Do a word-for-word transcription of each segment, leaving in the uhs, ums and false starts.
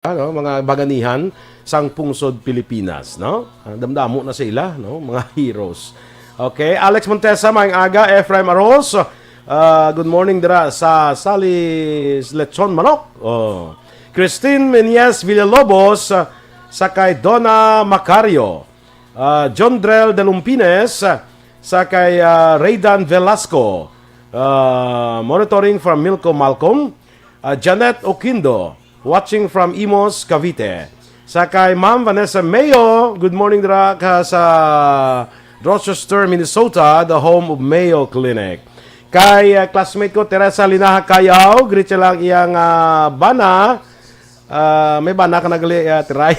ano, mga baganihan sang pungsod Pilipinas, no? Ah, damdamo na sila, no? Mga heroes. Okay, Alex Montesa, maayong aga. Ephraim Aros, ah, good morning dira sa Salis Lechon Manok. Oh. Christine Menyes Villalobos, ah, sa kay Donna Macario, ah, John Drell de Lumpines, ah, sa kay, ah, Raydan Velasco, ah, monitoring from Milco Malcolm, ah, Janet Oquindo, watching from Imus, Cavite. Sa kay Ma'am Vanessa Mayo, good morning dira ka sa Rochester, Minnesota, the home of Mayo Clinic. Kay, ah, classmate ko, Teresa Linaha Cayaw, greet siya lang iyang, ah, bana. Ah, may bana ka na gali, ah, Tiray.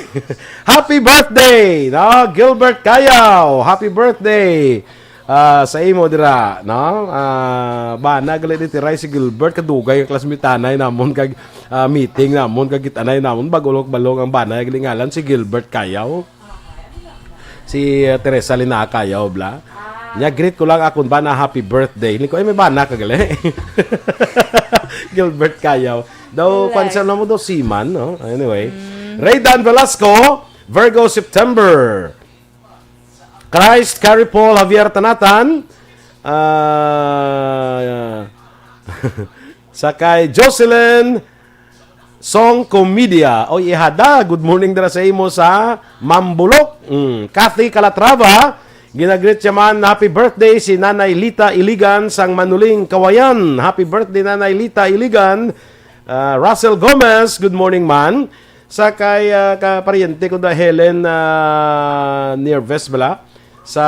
Happy birthday, no? Gilbert Cayaw. Happy birthday. Ah, sa imo dira, no? Ah, bana gali ni Tiray si Gilbert, kadugay ang classmate anay namon kag, ah, meeting namon kag gitanay namon bag-o lang balong ang bana gali ngalan si Gilbert Cayaw. Si, uh, Teresa Lina Cayaw, bla. Nya, greet ko lang akon bana, happy birthday. Ni ko, "Ay, may bana ka gali." Gilbert Cayaw. Daw, Bless. Kwan siya mo daw, seaman, no? Anyway. Raydan Velasco, Virgo, September. Christ, Carrie Paul, Javier Tanatan. Ah, sa kay Jocelyn Song Comedia. Oy, ihada, good morning dira sa imo sa Mambulok. Mm, Kathy Calatrava, ginagreet siya man, "Happy birthday si Nanay Lita Iligan sang Manuling, Kawayan." Happy birthday, Nanay Lita Iligan. Ah, Russell Gomez, good morning man. Sa kay, ah, ka-, paryente ko da Helen, ah, Nieves bala. Sa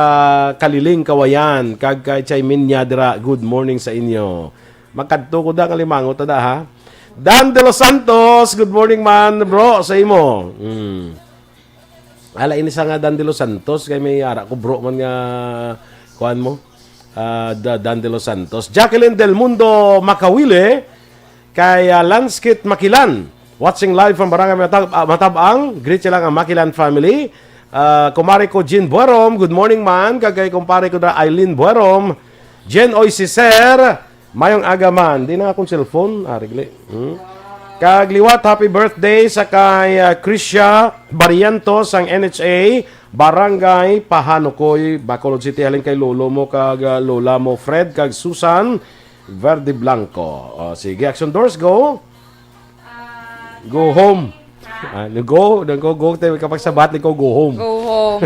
Kaliling, Kawayan. Kag kay Chaymin Nyadra, good morning sa inyo. Magkadto ko da nga limangot da, ha? Dan De Los Santos, good morning man, bro, sa imo. Hmm. Ala, ini sa nga Dan De Los Santos, kay may ara ko, bro, man nga, kuan mo. Ah, Da-, Dan De Los Santos. Jacqueline Del Mundo Makawili, kay, ah, Lanskit Makilan. Watching live from Barangay Matab-, ah, Matabang. Greet siya lang ang Makilan family. Ah, kumare ko, Jean Buerom, good morning man. Kag kay kumpare ko na Eileen Buerom. Jen Oy Siser, mayong aga man. Di na akong cellphone. Ah, regli. Hmm. Kag liwat, happy birthday sa kay, ah, Krisha Barrientos sang N H A, Barangay Pahanukoy, Bacolod City. Halin kay lolo mo kag, ah, lola mo, Fred kag Susan Verde Blanco. O, sige, Action Doors, go. Go home. Ah, go, nang go, go, tayo kapagsabat ni ko, go home. Go home.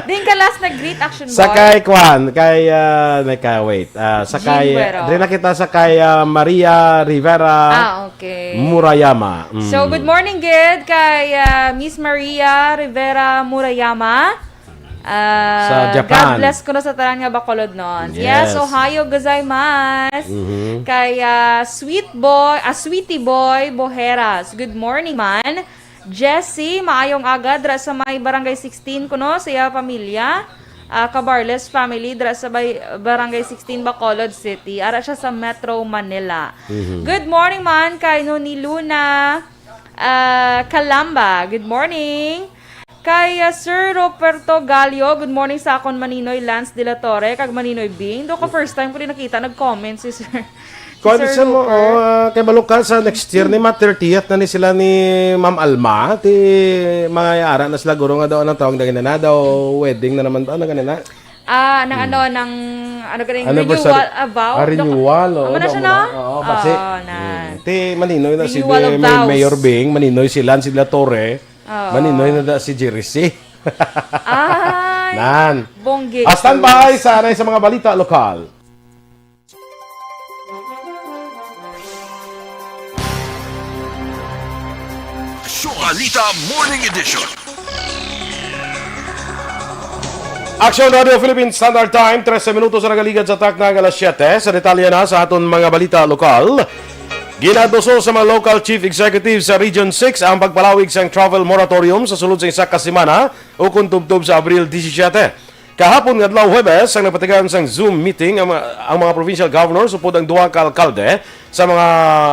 Din ka last nag-greet, Action Sa Boy. Kay Kwan, kay, ah, nagka, wait. Ah, sa Jean kay, Guero. Dre na kita sa kay, ah, Maria Rivera Ah, okay. Murayama. Mm. So, good morning, gid, kay, ah, Miss Maria Rivera Murayama. Ah, Sa Japan. God bless kuno sa tanan nga Bacolodnon. Yes. Yes, ohayo gozaimasu. Mhm. Kay, ah, Sweet Boy, ah, Sweetie Boy Boheras. Good morning, man. Jessie, maayong aga dira sa may Barangay sixteen kuno sa iya pamilya. Ah, Cabarles family dira sa bay-, Barangay sixteen, Bacolod City. Ara siya sa Metro Manila. Mhm. Good morning, man, kay Noni Luna, ah, Calamba. Good morning. Kay, ah, Sir Roberto Gallo, good morning sa akon Maninoy Lance de la Torre, kag Maninoy Bing. Do ko first time ko din nakita, nag-comment si Sir. Si Kuwan Sir siya mo, Roper. Oh, ah, kay Balukan sa next year ni ma thirtieth na ni sila ni Ma'am Alma. Ti, mga ara na sila, guro nga daw, anong tawag na, na daw, wedding na naman daw, ano ganun na? Ah, nang Hmm. ano, nang, ano ganun, Anniversary. Renewal, ah, vow? Ah, renewal, oo, Ano na siya, daw mo no? na. Oo, basi. Oo, na. Hmm. Ti, Maninoy na si Renewal of May-, vows. Mayor Bing, Maninoy si Lance de la Torre, Oo. Maninoy na da si Jerry C. Ay, Nan. Bonggi. Ah, standby sa, sa mga balita lokal. Balita Morning Edition. Action Radio Philippine Standard Time, trese minutos ang nagaligad sa takna nga alas siyete. Sa detalye na sa aton mga balita lokal, ginaduso sa mga local chief executive sa Region six ang pagpalawig sang travel moratorium sa sulod sa isa ka semana, ukon tubtob sa Abril disisiete. Kahapon nga adlaw, Huwebes, ang napatigan sang Zoom meeting ang mga, ang mga provincial governors upod ang duha ka alkalde sa mga,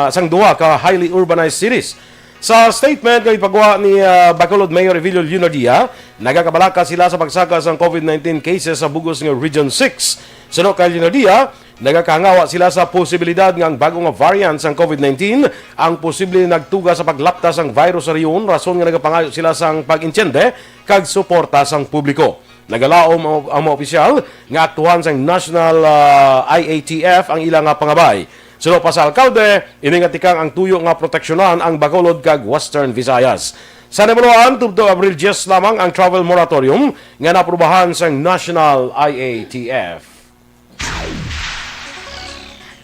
sang duha ka highly urbanized cities. Sa statement nga ipagawa ni, ah, Bacolod Mayor Evilio Leonardia, nagakabalaka sila sa pagsaka sang covid nineteen cases sa bug-os nga Region six. Suno kay Leonardia, Nagakahangawa sila sa posibilidad nga ang bag-o nga variant sang COVID nineteen ang posible nagtuga sa paglapta sang virus sa rehiyon, rason nga nagapangayo sila sang pag-intiende kag suporta sang publiko. Nagalaom ang, ang mga opisyal nga aktuhan sang National, ah, I A T F ang ila nga pangabay. Suno pa sa alkalde, ini nga tikang ang tuyo nga proteksyonan ang Bacolod kag Western Visayas. Sa nahibaluan, tubtob Abril diyes lamang ang travel moratorium nga naaprubahan sang National I A T F.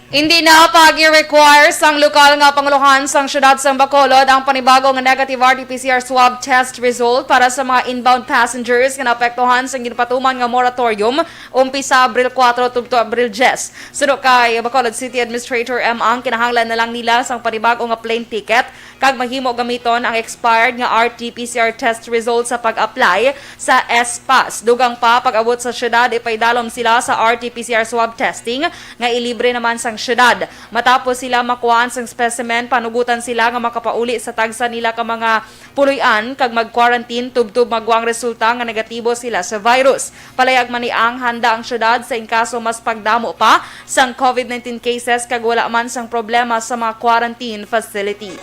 Hindi na pag-require sang lokal nga pangulohan sang siyudad sang Bacolod ang panibago nga negative R T P C R swab test result para sa mga inbound passengers nga naapektuhan sang ginpatuman nga moratorium umpisa Abril kuwatro tubtob Abril diyes. Suno kay Bacolod City Administrator M. Ang, kinahanglan na lang nila sang panibago nga plane ticket kag mahimo gamiton ang expired nga R T P C R test result sa pag-apply sa S-PASS. Dugang pa, pag-abot sa siyudad, ipaidalom sila sa R T P C R swab testing nga ilibre naman sang siyudad. Matapos sila makuhaan sang specimen, panugutan sila nga makapauli sa tagsa nila ka mga puloy-an kag mag-quarantine tubtob magwa ang resulta nga negatibo sila sa virus. Palayag man ni Ang, handa ang siyudad sa in kaso mas pagdamo pa sang COVID nineteen cases kag wala man sang problema sa mga quarantine facility.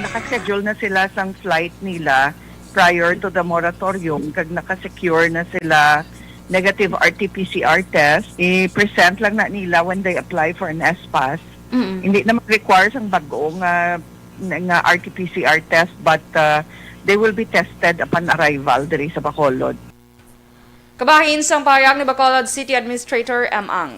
Nakaschedule na sila sang flight nila prior to the moratorium kag nakasecure na sila negative R T P C R test. I-present lang na nila when they apply for an S-PASS. Mm. Hindi na mag-require sang bag-o nga nga R T P C R test, but uh, they will be tested upon arrival diri sa Bacolod. Kabahin sang pahayag ni Bacolod City Administrator M. Ang.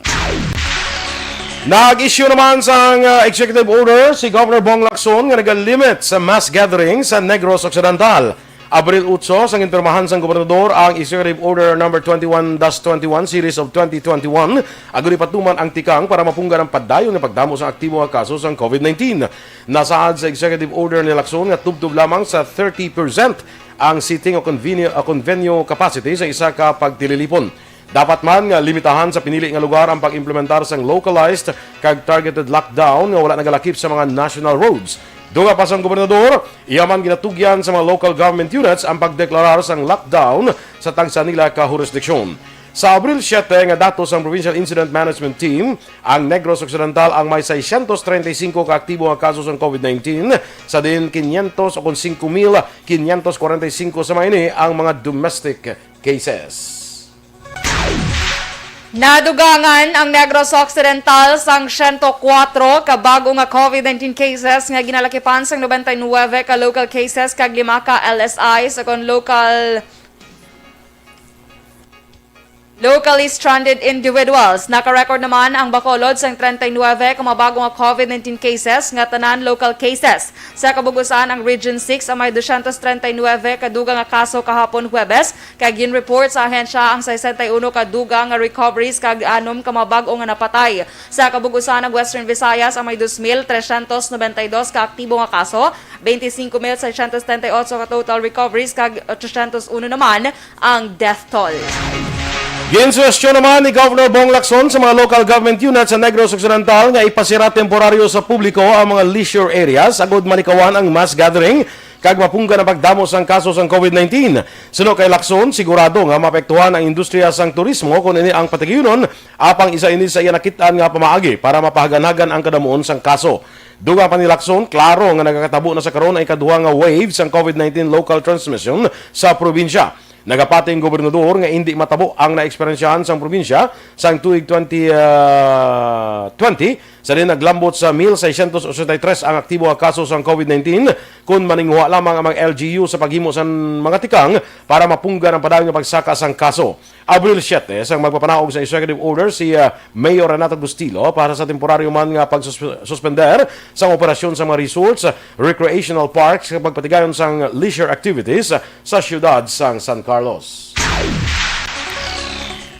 Nag-issue naman sang, uh, executive order si Governor Bong Lacson nga nagalimit sa mass gathering sa Negros Occidental. Abril otso, sang ginpirmahan sang gobernador ang Executive Order Number twenty-one dash twenty-one Series of twenty twenty-one, agud ipatuman ang tikang para mapunggan ang padayon nga pagdamo sang aktibo nga kaso sang COVID nineteen. Nasaad sa Executive Order ni Lacson nga tubtob lamang sa thirty percent ang seating o convenio, o convenio capacity sa isa ka pagtililipon. Dapat man nga limitahan sa pinili nga lugar ang pag-implementar sang localized kag targeted lockdown nga wala nagalakip sa mga national roads. Dugang pa sang gobernador, iya man ginatugyan sa mga local government units ang pagdeklarar sang lockdown sa tagsa nila ka hurisdiksyon. Sa Abril siyete nga datos sang Provincial Incident Management Team, ang Negros Occidental ang may seiscientos treinta y cinco ka aktibo nga kaso sang COVID nineteen, sa diin quinientos o kon cinco mil quinientos cuarenta y cinco sa mga ini ang mga domestic cases. Nadugangan ang Negros Occidental sang siyento kuwatro ka bago nga COVID nineteen cases nga ginalakipan sang nobenta y nuwebe ka local cases kag lima ka L S Is, kon local locally stranded individuals. Naka-record naman ang Bacolod sang treinta y nuwebe ka mga bago nga COVID nineteen cases nga tanan local cases. Sa kabug-usan, ang Region six ang may dosyentos treinta y nuwebe ka dugang nga kaso kahapon Huwebes, kag gin-report sa ahensya ang sesenta y uno ka dugang nga recoveries kag anom ka mga bag-o nga napatay. Sa kabug-usan, ang Western Visayas ang may dos mil tresyentos nobenta y dos ka aktibo nga kaso, bente singko mil seisyentos setenta y otso ka total recoveries, kag otosyentos uno naman ang death toll. Ginsuhestyon naman ni Governor Bong Lacson sa mga local government units sa Negros Occidental nga ipasira temporaryo sa publiko ang mga leisure areas agud malikawan ang mass gathering kag mapunggan ang pagdamo sang kaso sang COVID nineteen. Suno kay Lacson, sigurado nga maapektuhan ang industriya sang turismo kon ini ang patigayunon, apang isa ini sa iya nakit-an nga pamaagi para mapahaganhagan ang kadamuon sang kaso. Dugang pa ni Lacson, klaro nga nagakatabo na sa karon ang ikaduha nga wave sang COVID nineteen local transmission sa probinsya. Nagapati ang gobernador nga indi matabo ang naeksperyensyahan sang probinsya sang tuig twenty, ah, twenty, sa diin naglambot sa mil seiscientos ochenta y tres ang aktibo nga kaso sang COVID nineteen, kun maninguha lamang ang mga L G U sa paghimo sang mga tikang para mapunggan ang padayon nga pagsaka sang kaso. Abril siyete, sang magpapanaog sa executive order si, ah, Mayor Renato Bustillo para sa temporaryo man nga pagsuspender sang operasyon sa mga resorts, recreational parks, kag pagpatigayon sang leisure activities sa siyudad sang San Carlos.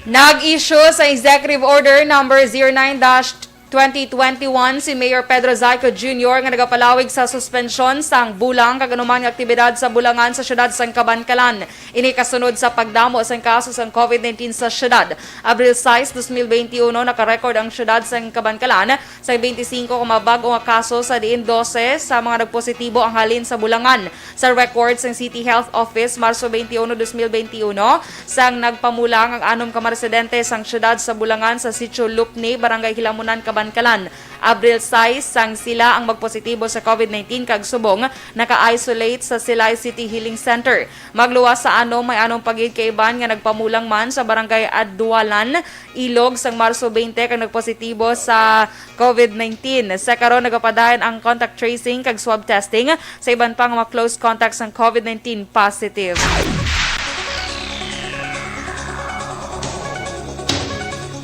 Nag-issue sa Executive Order Number zero nine dash Twenty twenty-one, si Mayor Pedro Zayco Junior nga nagapalawig sa suspensyon sang bulang kag anuman nga aktibidad sa bulangan sa siyudad sang Kabankalan. Ini kasunod sa pagdamo sang kaso sang covid nineteen sa siyudad. Abril sais, dos mil benti uno, nakarecord ang siyudad sang Kabankalan sa benti singko ka mga bag-o nga kaso, sa diin dose sa mga nagpositibo ang halin sa bulangan. Sa record sang City Health Office, Marso benti uno, dos mil benti uno, sang nagpamulang ang anom ka mga residente sang siyudad sa Bulangan sa Sitio Lupni, Barangay Hilamunan, Kabankalan. Abril sais, sang sila ang magpositibo sa covid nineteen kag subong naka-isolate sa Silay City Healing Center. Magluwas sa anom, may anom pa gid ka iban nga nagpamulang man sa Barangay Adualan, Ilog sang Marso bente kag nagpositibo sa covid nineteen. Sa karon, nagapadayon ang contact tracing kag swab testing sa iban pa nga mga close contacts sang covid nineteen positive.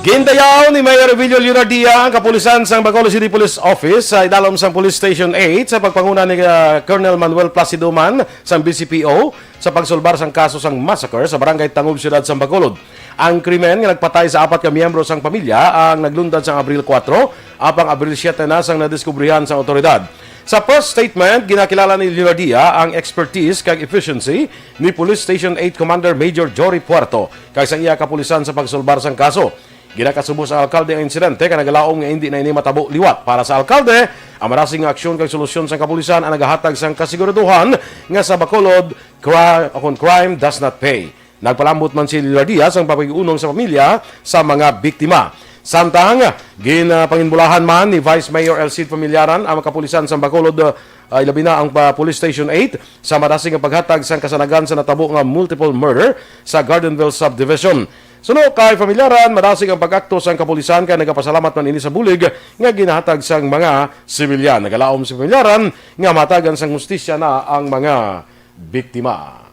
Gindayaw ni Mayor Emilio Leonardia ang kapulisan sang Bacolod City Police Office sa idalom sang Police Station eight sa pagpanguna ni, ah, Colonel Manuel Placido Man sang B C P O sa pagsulbar sang kaso sang massacre sa Barangay Tangob, Siyudad sang Bacolod. Ang krimen nga nagpatay sa apat ka miyembro sang pamilya ang naglundag sang Abril kuwatro, apang Abril siyete na sang nadiskubrihan sang awtoridad. Sa press statement, ginakilala ni Leonardia ang expertise kag efficiency ni Police Station eight Commander Major Jory Puerto kag sang iya kapulisan sa pagsulbar sang kaso. Ginakasubo sang alkalde ang insidente kag nagalaom nga indi na ini matabo liwat. Para sa alkalde, ang madasig nga aksyon kag solusyon sang kapulisan ang nagahatag sang kasiguraduhan nga sa Bacolod, cri-, ukon crime does not pay. Nagpalambot man si Leonardia sang pakig-unong sa pamilya sa mga biktima. Samtang, ginapanginbulahan man ni Vice Mayor El Cid Familiaran ang mga kapulisan sa Bacolod, ah, ilabi na ang pa-, Police Station eight sa madasig nga paghatag sang kasanagan sa natabo nga multiple murder sa Gardenville Subdivision. Suno kay Familiaran, madasig ang pag-akto sang kapulisan kay nagapasalamat man ini sa bulig nga ginahatag sang mga sibilyan. Nagalaom si Familiaran nga mahatagan sang hustisya na ang mga biktima.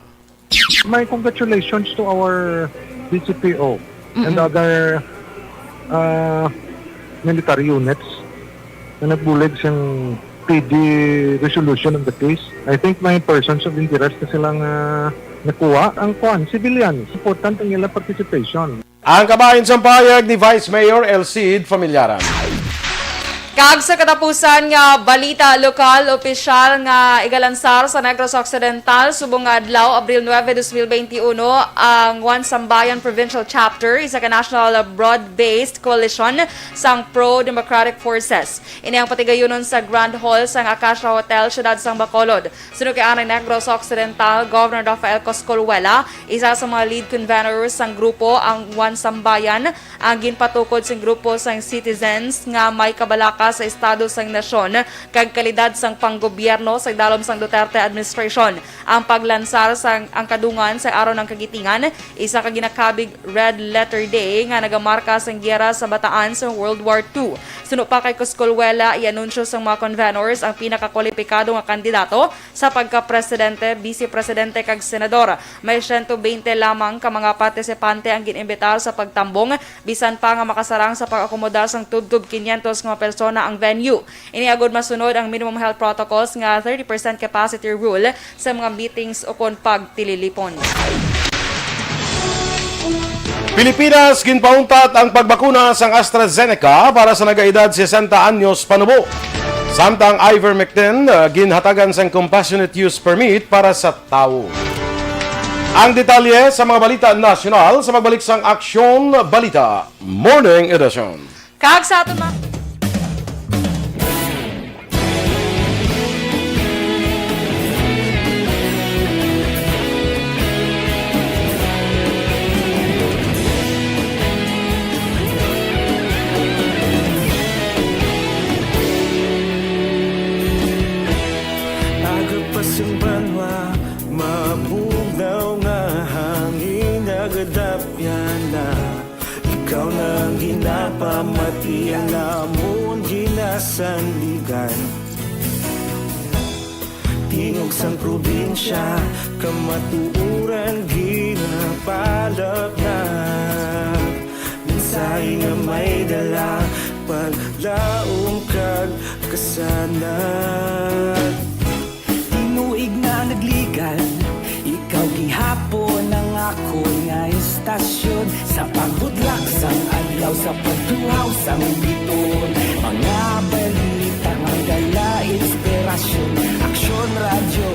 My congratulations to our D C P O and other uh, military units na nagbulig sang speedy resolution of the case. I think may persons of interest na silang uh, nakuha. Ang kwan, civilians, important ang ilang participation. Ang kabahin sang pahayag ni Vice Mayor El Cid Familiaran. Kag sa katapusan nga balita lokal, opisyal nga igalansar sa Negros Occidental subong nga adlaw, Abril nuebe, dos mil benti uno, ang One Sambayan Provincial Chapter, isa ka national broad-based coalition sang pro-democratic forces. Ini ang patigayunon sa Grand Hall sang Acacia Hotel, siyudad sang Bacolod. Suno kay anay Negros Occidental, Governor Rafael Coscolwela, isa sa mga lead conveners sang grupo ang One Sambayan, ang ginpatukod sing grupo sang citizens nga may kabalaka sa estado sang nasyon kag kalidad sang panggobyerno sa idalom sang Duterte administration. Ang paglansar sang ang kadungan sa Aron ang Kagitingan, isa ka ginakabig Red Letter Day nga nagamarka sang giyera sa Bataan sa World War Two. Suno pa kay Coscolwela, i-anunsyo sang mga convenors ang pinakakwalipikado nga kandidato sa pagka-presidente, bise-presidente kag senador. May siyento bente lamang ka mga partisipante ang gin-imbitar sa pagtambong, bisan pa nga makasarang sa pag-akomoda sang tubtob kinyentos nga mga persona ang venue. Ini agud masunod ang minimum health protocols nga thirty percent capacity rule sa mga meetings ukon pagtililipon. Pilipinas, ginpauntat ang pagbakuna sang AstraZeneca para sa nagaedad sesenta anyos panubo. Samtang ivermectin, uh, ginhatagan sang compassionate use permit para sa tawo. Ang detalye sa mga balita nasyonal sa pagbalik sang Aksyon Balita Morning Edition. Kag sa aton mga Agap pa sing banwa, mabugnaw nga hangin, nagadapyan na. Ikaw na ang ginapamati, ang amon ginasandigan. Tingog sang probinsya, kamatuoran ginapalapnag. Mensahe nga may dala, paglaom kag kasanag. Tinuig na nagligad, ikaw gihapon ang akon nga istasyon. Sa pagbudlak sang adlaw, Sa pagtuhaw sang biton, mga balita nga dala inspirasyon. Aksyon Radyo,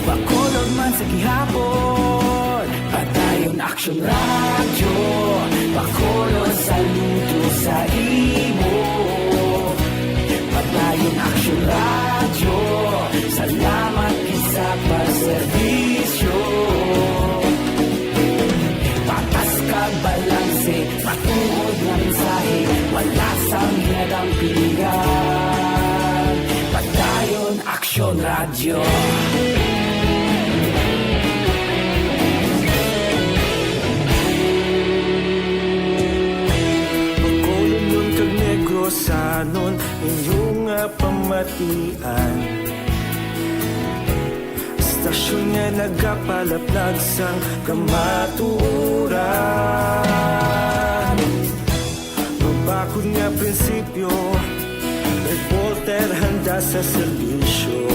Bacolod man sa gihapon. Padayon Aksyon Radyo, Bacolod saludo sa imo. Padayon Aksyon Radyo, salamat gid sa pagserbisyo. Patas kag balanse, matuod nga mensahe, wala sang ginadampigan. Padayon Aksyon Radyo. Bacolodnon kag Negrosanon, inyo nga pamatian. Istasyon nga nagapalaplag sang kamatuoran. Mabakod nga prinsipyo, reporter handa sa serbisyo.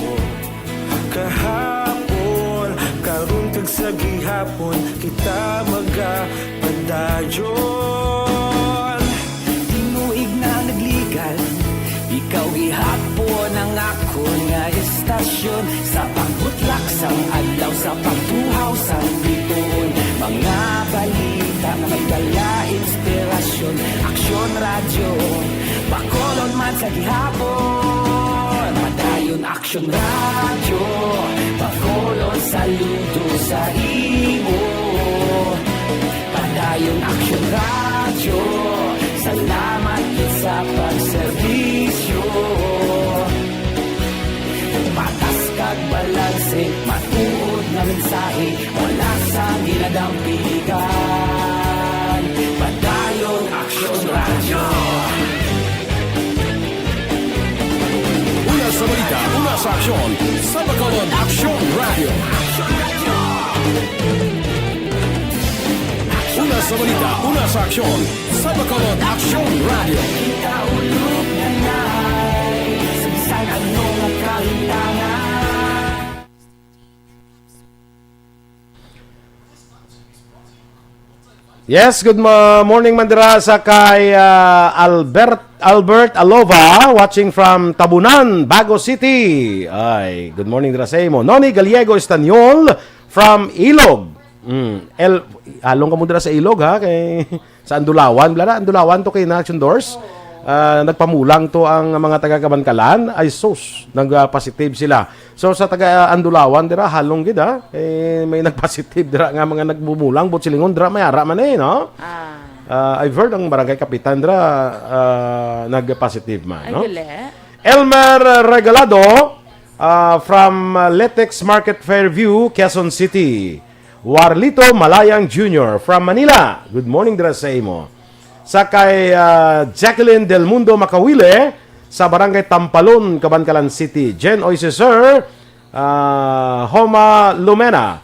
Kahapon, karon kag sa gihapon, kita magapadayon. Tinuig na nagligal, ikaw gihapon ang akon nga istasyon. Sa pagbutlak sang adlaw, sa pagtuhaw sang bituon, mga balita nga may dala inspirasyon. Aksyon Radyo, Bacolod man sa gihapon. Padayon Aksyon Radyo, Bacolod saludo sa imo. Padayon Aksyon Radyo, salamat gid sa pagserbisyo. Patas kag balanse, matuod nga mensahe, wala sang ginadampigan. Padayon Aksyon Radyo. Una sa balita, una sa aksyon, sa Bacolod Aksyon Radyo. Una sa balita, una sa aksyon, sa Bacolod Aksyon Radyo. Kita ulog na nai, sa bisan ano nga kahintangan. Yes, good mo-, morning man dira sa kay, ah, Albert, Albert Alova, watching from Tabunan, Bago City. Ay, good morning dira sa imo. Noni Gallego Estanyol from Ilog. Mm, El, halong ka mo dira sa Ilog, ha? Kay sa Andulawan, bala na, Andulawan to kay na Action Doors. Ah, nagpamulang to ang mga taga Kabankalan. Ay, sus, nag-positive sila. So, sa taga Andulawan dira, halong gid, ha? Eh, may nagpositive dira nga mga nagmumulang, buot silingon dira, may ara man eh, no? Ah. Ah, I've heard ang barangay kapitan dira, ah, nagpositive man, Ay, no? Gali. Elmer Regalado, ah, from, ah, Letex Market Fairview, Quezon City. Warlito Malayang Junior from Manila. Good morning dira sa imo. Sa kay, ah, Jacqueline Del Mundo Makawile sa Barangay Tampalon, Kabankalan City. Jen Oy, si Sir, ah, Homa Lumena.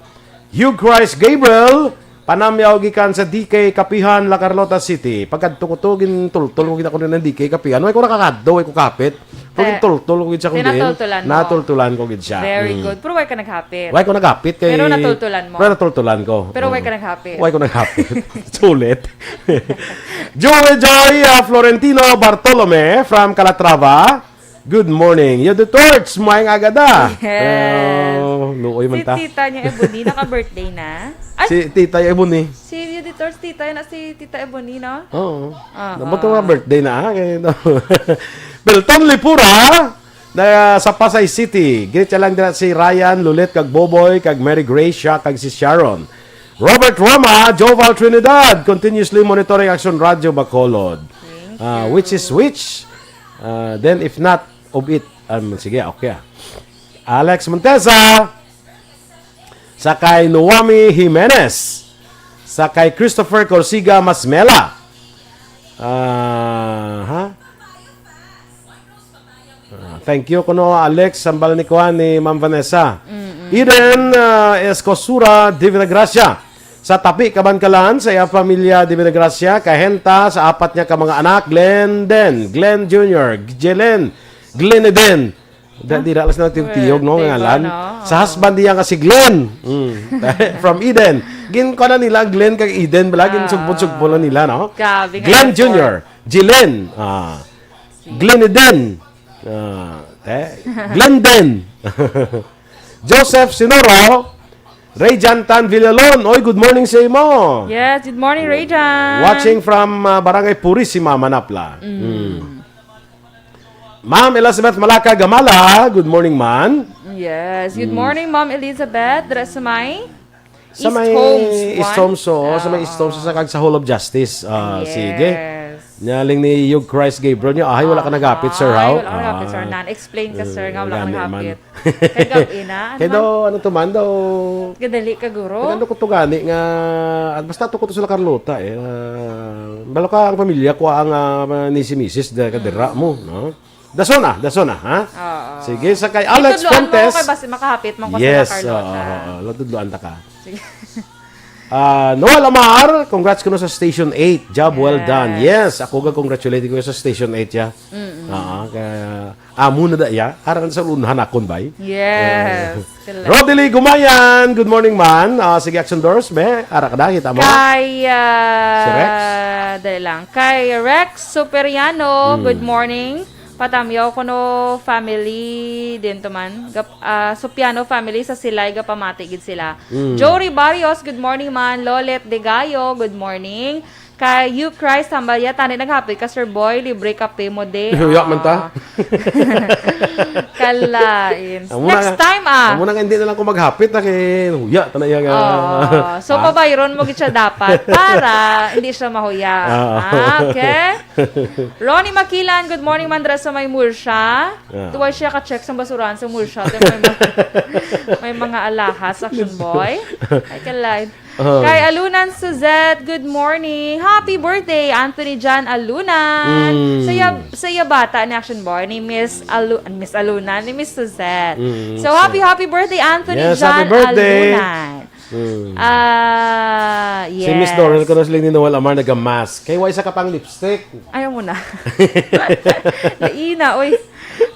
Hugh Christ Gabriel, panamyaw gikan sa D K Kapihan, La Carlota City. Pagkadto ko to, gintultol ko gid ako ng D K Kapihan. Way ko nakakadto, way ko kapit. Pero Eh, gintultol ko gid siya kundi natultulan mo. Natultulan ko gid siya. Very Mm. good. Pero way ka naghapit. Way ko naghapit kay Pero natultulan mo. Pero natultulan ko. Pero way Oo. ka naghapit. Way ko naghapit. Sulit. Joey Joy, ah, Florentino Bartolome from Calatrava. Good morning. Yo, the torch, maayong aga da. Yes. Oh, luoy man Si ta. Tita niya Ebony, naka-birthday na. Ay, Si Tita Ebony. Si Yo, the torch, tita na si Tita Ebony, no? Oo. Oo. Nabot nga birthday na, ha? Kay, no. Belton Lipura, na sa Pasay City. Greet siya lang dira si Ryan, Lulet, kag Boboy, kag Mary Gracia, kag si Sharon. Robert Roma, Joval Trinidad, continuously monitoring Action Radio Bacolod. Thank Ah, you. Which is which? Ah, then if not, of it. Um, sige, okay. Alex Montesa, sa kay Noami Jimenez, sa kay Christopher Corsiga Masmela. Ah, ha? Ah, thank you kuno, Alex, sambal ni kuan ni Ma'am Vanessa. Mm-mm. Eden, ah, Escosura Divina Gracia. Sa Tapi, Kabankalan, sa iya pamilya Divina Gracia, kahenta sa apat niya ka mga anak, Glenn Den, Glenn Junior, Jelen, Glenn Eden, Da, di na lang sila tiyog-tiyog, no, Well, nga diba, ngalan. no? Sa husband niya nga si Glenn. Mm. From Eden. Gin, kuha na nila ang Glenn kag Eden, bala, gin Ah. sugpon-sugpon na nila, no? Grabe nga Glenn effort. Junior, Jilin, ah, Glenn Eden, ah, eh, Glenden, Joseph Sinoro, Ray Jantan Villalon. Oy, good morning sa imo. Yes, good morning, Ray Jan. Watching from, ah, Barangay Purisima, Manapla. Mm. Mm. Ma'am Elizabeth Malaka Gamala, good morning, man. Yes, good Mm. morning, Ma'am Elizabeth. Dira sa may Sa East may Homes, East one? Homes, oo, sa may East Oo. Homes, sa kag sa Hall of Justice. Ah, sige. Yes. Nyaling ni Yug Christ Gabriel niya, "Ay, wala ka nagapit, sir, Ay, how?" wala ka nagapit, sir. Ah. Nan, explain ka, sir, nga wala ka Gani man. nagapit. Kay gab-i na, ano Kay man? daw, ano to man daw? Gadali ka, guro. Nagano ko to gani nga, at basta to ko to sila Carlota, eh. Ah, balo ka ang pamilya ko ang, ah, ni si misis, da, kadira Mm. mo, no? Dason na, dason na, ha? Oo. Sige, sa kay Ay, Alex tudloan mo Fuentes. ako kay basi makahapit man ko sa Yes, Carlota. oo, oo, oo. Tudloan ta ka. Sige. Ah, Noel Amar, congrats kuno sa Station eight. Job well done. Yes. Yes, ako ga congratulate ko sa Station eight, ya. Mm-mm. Oo, kaya amo na da, ya. Aran sa lunhan akon, bay. Yes. Eh, Sila. Rodely Gumayan, good morning, man. Ah, sige, Action Doors, be. Ara ka na, kita mo? Kay, ah, Si Rex? dali lang. Kay Rex Superiano, Mm. good morning. Patamyaw kuno family din to man. Gap-, ah, Supiano family sa Silay, gapamati gid sila. Mm. Jory Barrios, good morning, man. Lolet Degayo, good morning. Kay you, Christ, hambal ya, tani naghapit ka, Sir Boy, libre kape mo, de. Huya man ta. Ah. Kalain. Amo na Next nga, time, ah. amo na nga, hindi na lang ko maghapit, ah, kay huya, ta na iya nga. Oo. So, Ah. pabayron mo gid siya dapat para hindi siya mahuya. Ah. Ah, okay. Ronnie Makilan, good morning, man, dira sa may Murcia. Ah. Tuwa siya ka-check sa basurahan sa Murcia. May mga, may mga alahas, Action Boy. Ay, kalain. Uh-huh. Kay Alunan Suzette, good morning. Happy birthday, Anthony John Alunan. Mm. Sa iya, sa iya bata ni Action Boy, ni Miss Alu-, Miss Alunan, ni Miss Suzette. Mm, So, happy, so happy birthday, Anthony Yes, John happy birthday. Alunan. Mm. Ah, Si Miss yes. Dorel, kuno sila ni Noel Amar, naga-mask. Kay wala sa ka pang lipstick. Ayaw mo na. Laina, oy.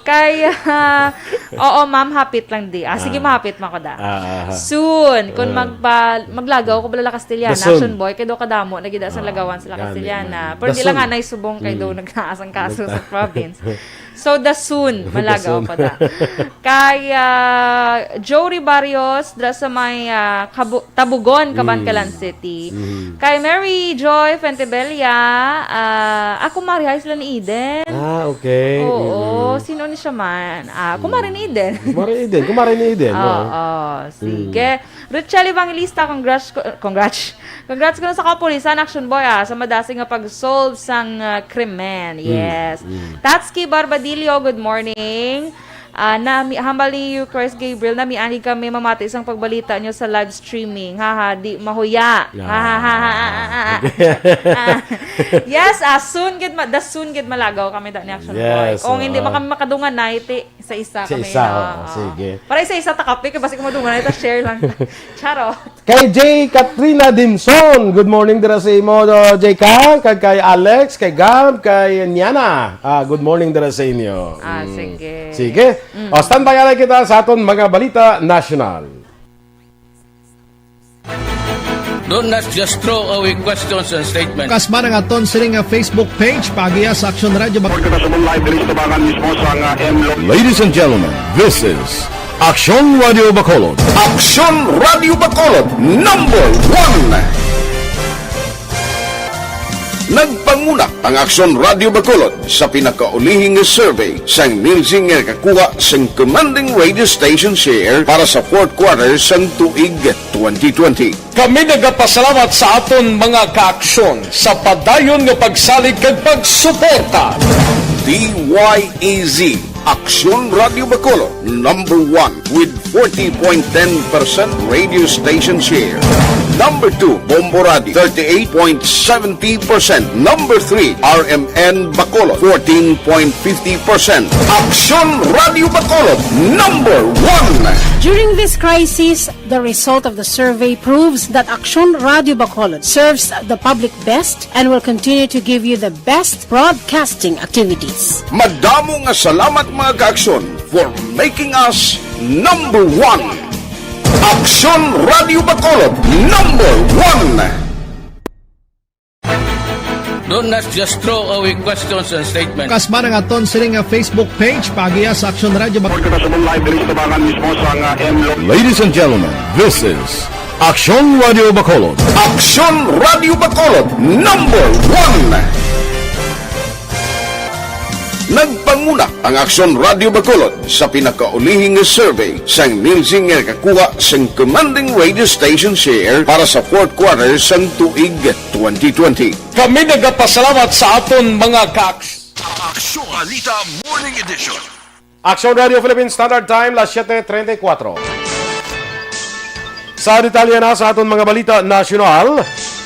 Kay, ah, oo, ma'am, hapit lang di. Ah, sige, Ah. mahapit man ko da. Ah, ah, ah. Soon, kung Ah. magpa-, maglagaw ko bala Castellana, The soon. Action Boy, kay do kadamo, nagida sa Ah, lagawan sila gani, Castellana. gani. Pero The di lang soon. nga naisubong kay do Mm. nagtaas ang kaso sa province. So, the soon, The malagaw soon. pa da. Kay, ah, Jory Barrios, dra sa may, ah, Kabu-, Tabugon, Kabankalan Mm. City. Mm. Kay Mary Joy Fentebella, ah, ako, Mari, hay sila ni Eden. Ah, okay. Oo, Mm-mm. sino ni siya man? Ah, kumare ni Eden. Kumare Eden, kumare ni Eden, Oo, oo. sige. Mm. Richelle Evangelista, congrats, congrats. Congrats ko na sa kapulisan, Action Boy, ah, sa madasig nga pag-solve sang, ah, krimen. Mm, Yes. mm. Tatski Barbadillo, good morning. Ah, nami-, hambal ni Eucharist Gabriel, namian gid kami mamati sang pagbalita nyo sa live streaming. Haha, di mahuya. Ah. Ha, ha, ha, ha, ha, ha, ha. Ah, yes, ah, soon gid ma-, the soon gid malagaw kami da ni Action Yes, Boy. Kung hindi oo. man kami makadungan na, iti, isa-isa Sa kami, isa, no? oo, Oo. sige. Para isa-isa ta kape, kay basi kung madungan na, ita share lang. Charot. Kay J Katrina Dimson, good morning dira sa imo, uh, J Ka, kag kay Alex, kay Gab, kay Niana. Ah, good morning dira sa inyo. Ah, Mm. sige. Sige. Mm. O, standby alay kita sa aton mga balita national. Don't not just throw away questions and statements. Kasma nga aton sini nga Facebook page, paagiha sa Action Radio Bac- Report kita sa live diri sa Tabangan mismo sa nga M Lo- Ladies and gentlemen, this is Action Radio Bacolod. Action Radio Bacolod, number one. Nagpanguna ang Action Radio Bacolod sa pinakaulihi nga survey sang Nielsen nga nakakuha sang commanding radio station share para sa fourth quarter sang tuig twenty twenty. Kami nagapasalamat sa aton mga kaaksyon sa padayon nga pagsalig kag pagsuporta. D Y E Z, Aksyon Radio Bacolod, number one with forty point ten percent radio station share. Number two, Bombo Radio, thirty-eight point seventy percent. Number three, R M N Bacolod, fourteen point fifty percent. Aksyon Radio Bacolod, number one. During this crisis, the result of the survey proves that Aksyon Radio Bacolod serves the public best and will continue to give you the best broadcasting activities. Madamo nga salamat, mga ka-Aksyon, for making us number one. Aksyon Radio Bacolod, number one. Don't not just throw away questions and statements. Kasbara nga ton sini nga Facebook page, paagiya sa Aksyon Radio Bac- Report ka sa live diri sa tabangan mismo sa nga M Lo- Ladies and gentlemen, this is Aksyon Radio Bacolod. Aksyon Radio Bacolod, number one. Nagpanguna ang Aksyon Radio Bacolod sa pinakaulihi nga survey sang Nielsen nga nakakuha sang commanding radio station share para sa fourth quarter sang tuig twenty twenty. Kami nagapasalamat sa aton mga ka-, Aksyon Balita Morning Edition. Aksyon Radio Philippine Standard Time, las siete treinta y cuatro. Sa detalye na sa aton mga balita nasyonal,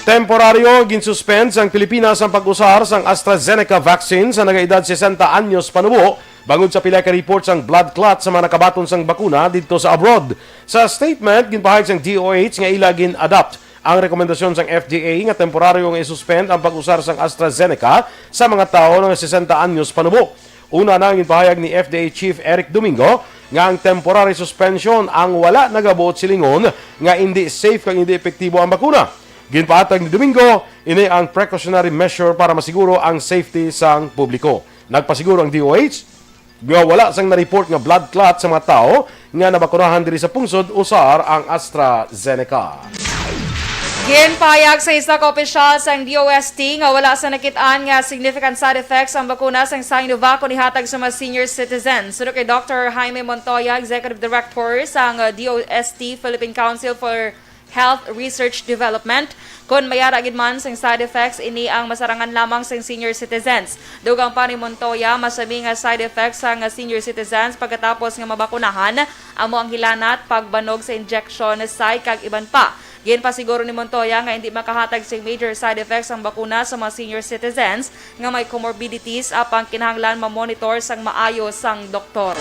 temporaryo ginsuspend sang Pilipinas ang pag-usar sang AstraZeneca vaccine sa nagaedad sesenta anyos panubo bangod sa pila ka report sang blood clot sa mga nakabaton sang bakuna didto sa abroad. Sa statement, ginpahayag sang D O H nga ila gin-adopt ang rekomendasyon sang F D A nga temporaryo nga isuspend ang pag-usar sang AstraZeneca sa mga tawo nga sesenta anyos panubo. Una na, ginpahayag ni F D A Chief Eric Domingo nga ang temporary suspension ang wala nagabuot silingon nga indi safe kag indi epektibo ang bakuna. Ginpatag ni Domingo, ini ang precautionary measure para masiguro ang safety sang publiko. Nagpasiguro ang D O H nga wala sang na-report nga blood clot sa mga tawo nga nabakunahan diri sa pungsod usar ang AstraZeneca. Ginpahayag sa isa ka opisyal sang D O S T nga wala sa nakit-an nga significant side effects ang bakuna sang Sinovac kon ihatag sa mga senior citizens. Suno kay Doctor Jaime Montoya, Executive Director sang D O S T, Philippine Council for Health Research Development, kon mayara gid man sing side effects, ini ang masarangan lamang sing senior citizens. Dugang pa ni Montoya, masami nga side effects sang senior citizens pagkatapos nga mabakunahan, amo ang hilanat, pagbanog sa injection site, kag iban pa. Ginpasiguro ni Montoya nga hindi makahatag sing major side effects ang bakuna sa mga senior citizens nga may comorbidities, apang kinahanglan ma-monitor sang maayo sang doktor.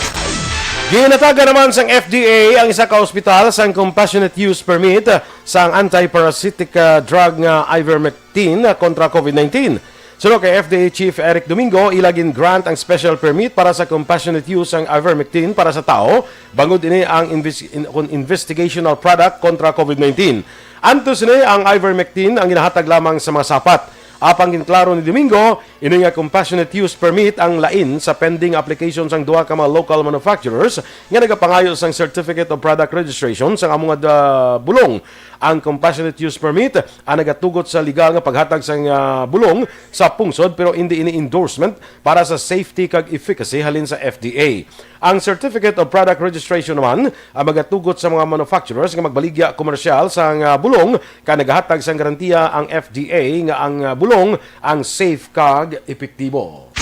Ginatagan naman sang F D A ang isa ka ospital sang compassionate use permit sang antiparasitic, ah, drug nga ivermectin, ah, kontra COVID nineteen. Suno kay F D A Chief Eric Domingo, ila gin-grant ang special permit para sa compassionate use sang ivermectin para sa tawo, bangod ini ang inves-, in-, kun investigational product kontra COVID nineteen. Antes ini, ang ivermectin ang ginahatag lamang sa mga sapat. Apang ginklaro ni Domingo, ini nga compassionate use permit ang lain sa pending application sang duha ka mga local manufacturers nga nagapangayo sang Certificate of Product Registration sang amo nga da-, bulong. Ang compassionate use permit ang nagatugot sa legal nga paghatag sang, ah, bulong sa pungsod, pero indi ini endorsement para sa safety kag efficacy halin sa F D A. Ang Certificate of Product Registration naman ang magatugot sa mga manufacturers nga magbaligya komersyal sang, ah, bulong, kag nagahatag sang garantiya ang F D A nga ang, ah, bulong ang safe kag epektibo.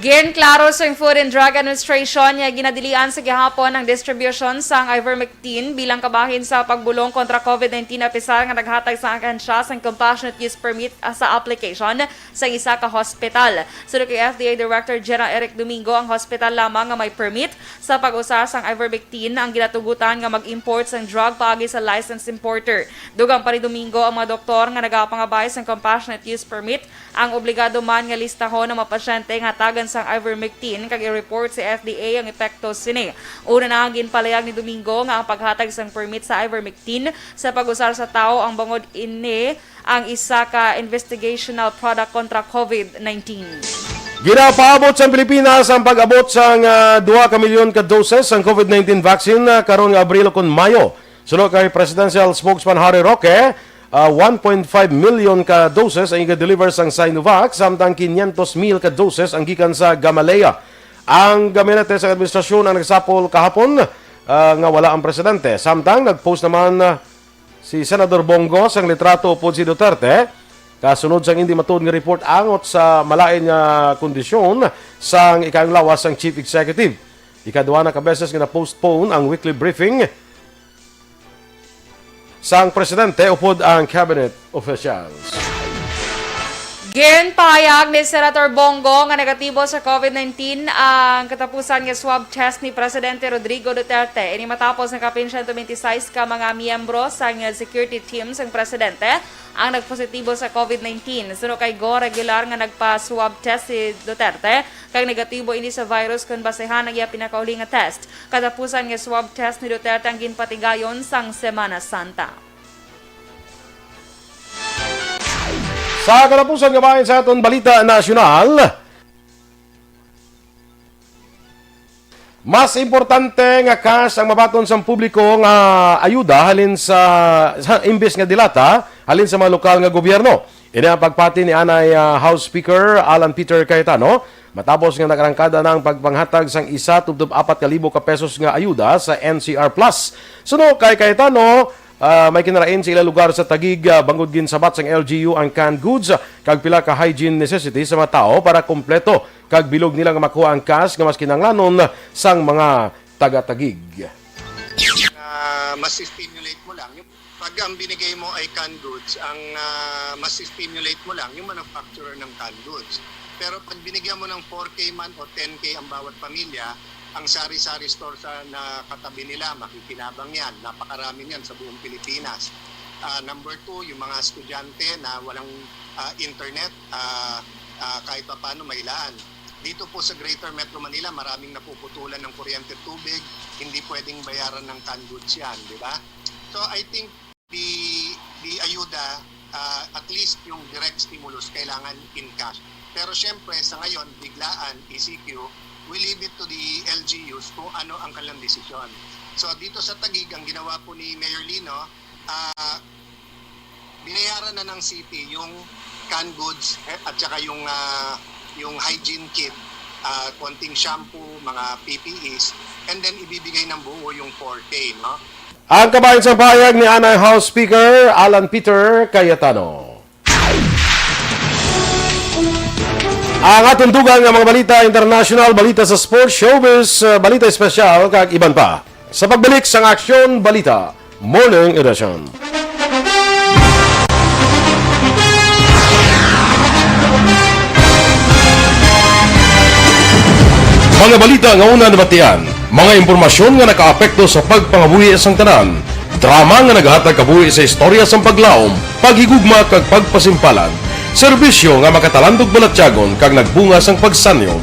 Ginklaro sang Food and Drug Administration nga ginadilian sa gihapon ang distribution sang ivermectin bilang kabahin sa pagbulong kontra COVID nineteen, apisar nga naghatag sang ahensya sang compassionate use permit sa application sang isa ka hospital. Suno kay F D A Director General Eric Domingo, ang hospital lamang nga may permit sa pag-usar sang ivermectin ang ginatugutan nga mag-import sang drug paagi sa licensed importer. Dugang pa ni Domingo, ang mga doktor nga nagapangabay sang compassionate use permit ang obligado man nga listahon ang mga pasyente nga hatagan sang ivermectin kag i-report sa F D A ang epekto sini. Una na, ang ginpalayag ni Domingo nga ang paghatag sang permit sa ivermectin sa pag-usar sa tawo ang bangod ini ang isa ka investigational product kontra COVID nineteen. Ginapaabot sang Pilipinas ang pag-abot sang, ah, duha ka milyon ka doses sang COVID nineteen vaccine, ah, karon nga Abril ukon Mayo. Suno kay Presidential Spokesman Harry Roque, ah, one point five million ka doses ang iga-deliver sang Sinovac, samtang quinientos mil ka doses ang gikan sa Gamaleya. Ang gabinete sa administrasyon ang nagsapol kahapon, ah, nga wala ang presidente. Samtang nag-post naman, ah, si Senador Bong Go sang litrato upod si Duterte, kasunod sang indi matuod nga report angot sa malain nga kondisyon sang ikaayong lawas sang Chief Executive. Ikaduha na ka beses nga na-postpone ang weekly briefing sang presidente upod ang cabinet officials. Ginpahayag ni Senator Bong Go nga negatibo sa COVID nineteen ang katapusan nga swab test ni Presidente Rodrigo Duterte. Ini matapos nakapin siyento benti sais ka mga miyembro sang security team sang presidente ang nagpositibo sa COVID nineteen. Suno kay Go, regular nga nagpa-swab test si Duterte kag negatibo ini sa virus kon basehan ang iya pinakauli nga test. Katapusan nga swab test ni Duterte ang ginpatigayon sang Semana Santa. Sa katapusan nga bahin sa aton balita nasyonal, mas importante nga cash ang mabaton sang publiko nga ayuda halin sa, sa imbis nga dilata halin sa mga lokal nga gobyerno. Ini ang pagpati ni anay, ah, House Speaker Alan Peter Cayetano matapos nga nakarangkada na ang pagpanghatag sang isa tubtob apat ka libo ka pesos nga ayuda sa N C R Plus. Suno kay Cayetano, ah, may kinarain sa ila lugar sa Taguig, ah, bangod ginsabat sang L G U ang canned goods, ah, kag pila ka hygiene necessities sa mga tawo para kompleto kag bilog nila nga makuha ang cash nga mas kinahanglanon sang mga taga-Taguig. Ah, mas stimulate mo lang. Yung, pag ang binigay mo ay canned goods, ang, ah, mas stimulate mo lang yung manufacturer ng canned goods. Pero pag binigyan mo ng four K man o ten K ang bawat pamilya, ang sari-sari store sa na katabi nila, makikinabang yan. Napakarami niyan sa buong Pilipinas. Ah, number two, yung mga estudyante na walang, ah, internet, ah, ah, kahit papaano mailaan. Dito po sa Greater Metro Manila, maraming napuputulan ng kuryente at tubig, hindi pwedeng bayaran ng canned goods yan, di ba? So I think the, the ayuda, ah, at least yung direct stimulus, kailangan in cash. Pero syempre, sa ngayon, biglaan, E C Q, we leave it to the L G Us kung ano ang kanilang desisyon. So dito sa Taguig, ang ginawa po ni Mayor Lino, ah, binayaran na ng city yung canned goods, eh, at saka yung, ah, yung hygiene kit, ah, konting shampoo, mga P P Es, and then ibibigay ng buo yung four K, no? Ang kabahin sa pahayag ni anay House Speaker Alan Peter Cayetano. Ang aton dugang nga mga balita international, balita sa sports, showbiz, uh, balita espesyal, kag iban pa sa pagbalik sang Aksyon Balita Morning Edition. Mga balita nga una nabatian, mga impormasyon nga nakaapekto sa pagpangabuhi sang tanan, drama nga nagahatag kabuhi sa istorya sang paglaom, paghigugma kag pagpasimpalan, serbisyo nga makatalandog balatyagon kag nagbunga sang pagsanyog.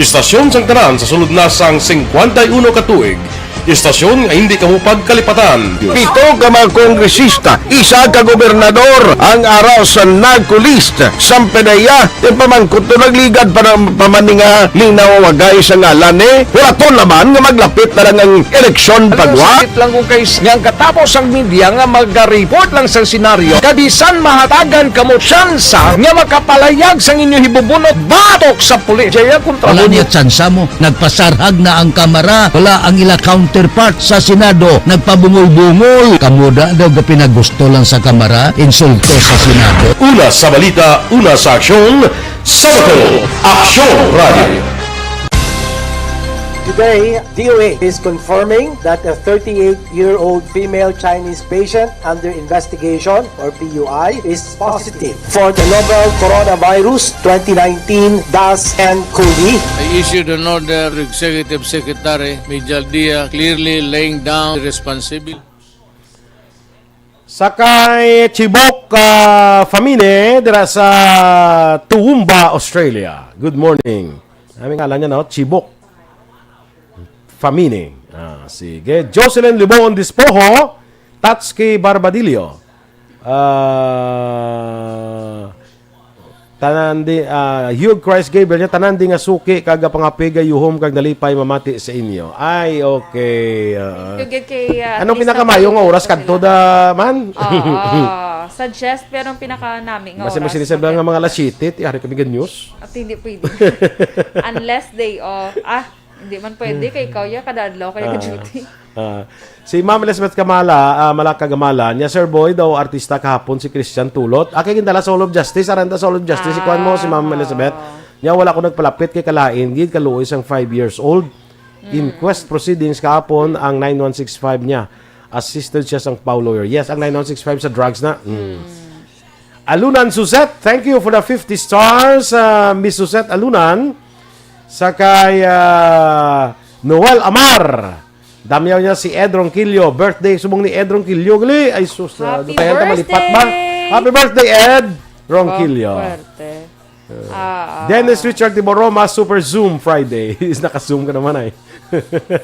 Istasyon sang tanan sa sulod na sang singkwenta y uno ka tuig. Istasyon nga hindi kamo pagkalipatan. Pito ka mga kongresista, isa ka gobernador ang ara sa NARCO list. Sang P D E A, ipamangkot to, nagligad pa ng pamaninga, linaw wagay sa ngalan ni Huraton naman nga maglapit na lang ang eleksyon pagwa. Sakit lang kung kay nga ang katapos ang media nga mag-report lang sa senaryo, kabisan mahatagan kamo tsansa nga makapalayag sang inyo hibubunot batok sa pulis. Jaya kontra Wala niya tsansa mo. Nagpasarhag na ang Kamara. Wala ang ila counterpart sa Senado. Nagpabungol-bungol. Kamo da daw ga pinagusto lang sa Kamara. Insulto sa Senado. Una sa balita, una sa aksyon, Sabado, Aksyon Radio. Today, D O H is confirming that a thirty-eight-year-old female Chinese patient under investigation, or P U I, is positive for the novel coronavirus twenty nineteen dash N COVID. I issued an order to Executive Secretary Mijal Dia, clearly laying down the responsibility. Sa kay Chibok, ah, Famine, dira sa Toowoomba, Australia. Good morning. Ano ang ngalan niya, no? Chibok Famine. Ah, sige. Jocelyn Liboon Dispoho, Tatski Barbadillo. Ah, tanan di, ah, Hugh Christ Gabriel niya, tanan di nga suki kag pangapig gayuhom kag nalipay mamati sa inyo. Ay, okay. Ah. Thank you, gid kay, ah, Anong Tristan pinakamayo nga Felipe oras kadto Sila. Da, man? Oo. Suggest, pero ang pinakanami nga Basta oras, mo sinisabi nga maganda. Mga alas siyete, ti, ari kami gan news. At hindi pwede. Unless day off. Ah, hindi man pwede. Kay ikaw, ya, kada adlaw, kaya Ah, ka-duty. ah. Si Ma'am Elizabeth Kamala, ah, Malaka Gamala, niya, Sir Boy, daw artista kahapon si Christian Tulot. Akay gindala sa Hall of Justice, aranta sa Hall of Justice, si kuan mo, si Ma'am Ah. Elizabeth. Niya, wala ko nagpalapit kay kalain, gid, kaluoy sang five years old. Mm. Inquest proceedings kahapon ang nine one six five niya. Assisted siya sang Pau lawyer. Yes, ang nine one six five sa drugs na. Mm. Alunan Suzette, thank you for the fifty stars, ah, Miss Suzette Alunan. Sa kay, ah, Noel Amar. Damyaw niya si Ed Ronquillo. Birthday subong ni Ed Ronquillo. Gali, ay sus, ah, Happy tayo ta malipat ba? Birthday! Happy birthday, Ed Ronquillo. Oh, birthday. Ah, ah. Dennis Richard Tiboroma, Super Zoom Friday. Is naka-Zoom ka naman ay.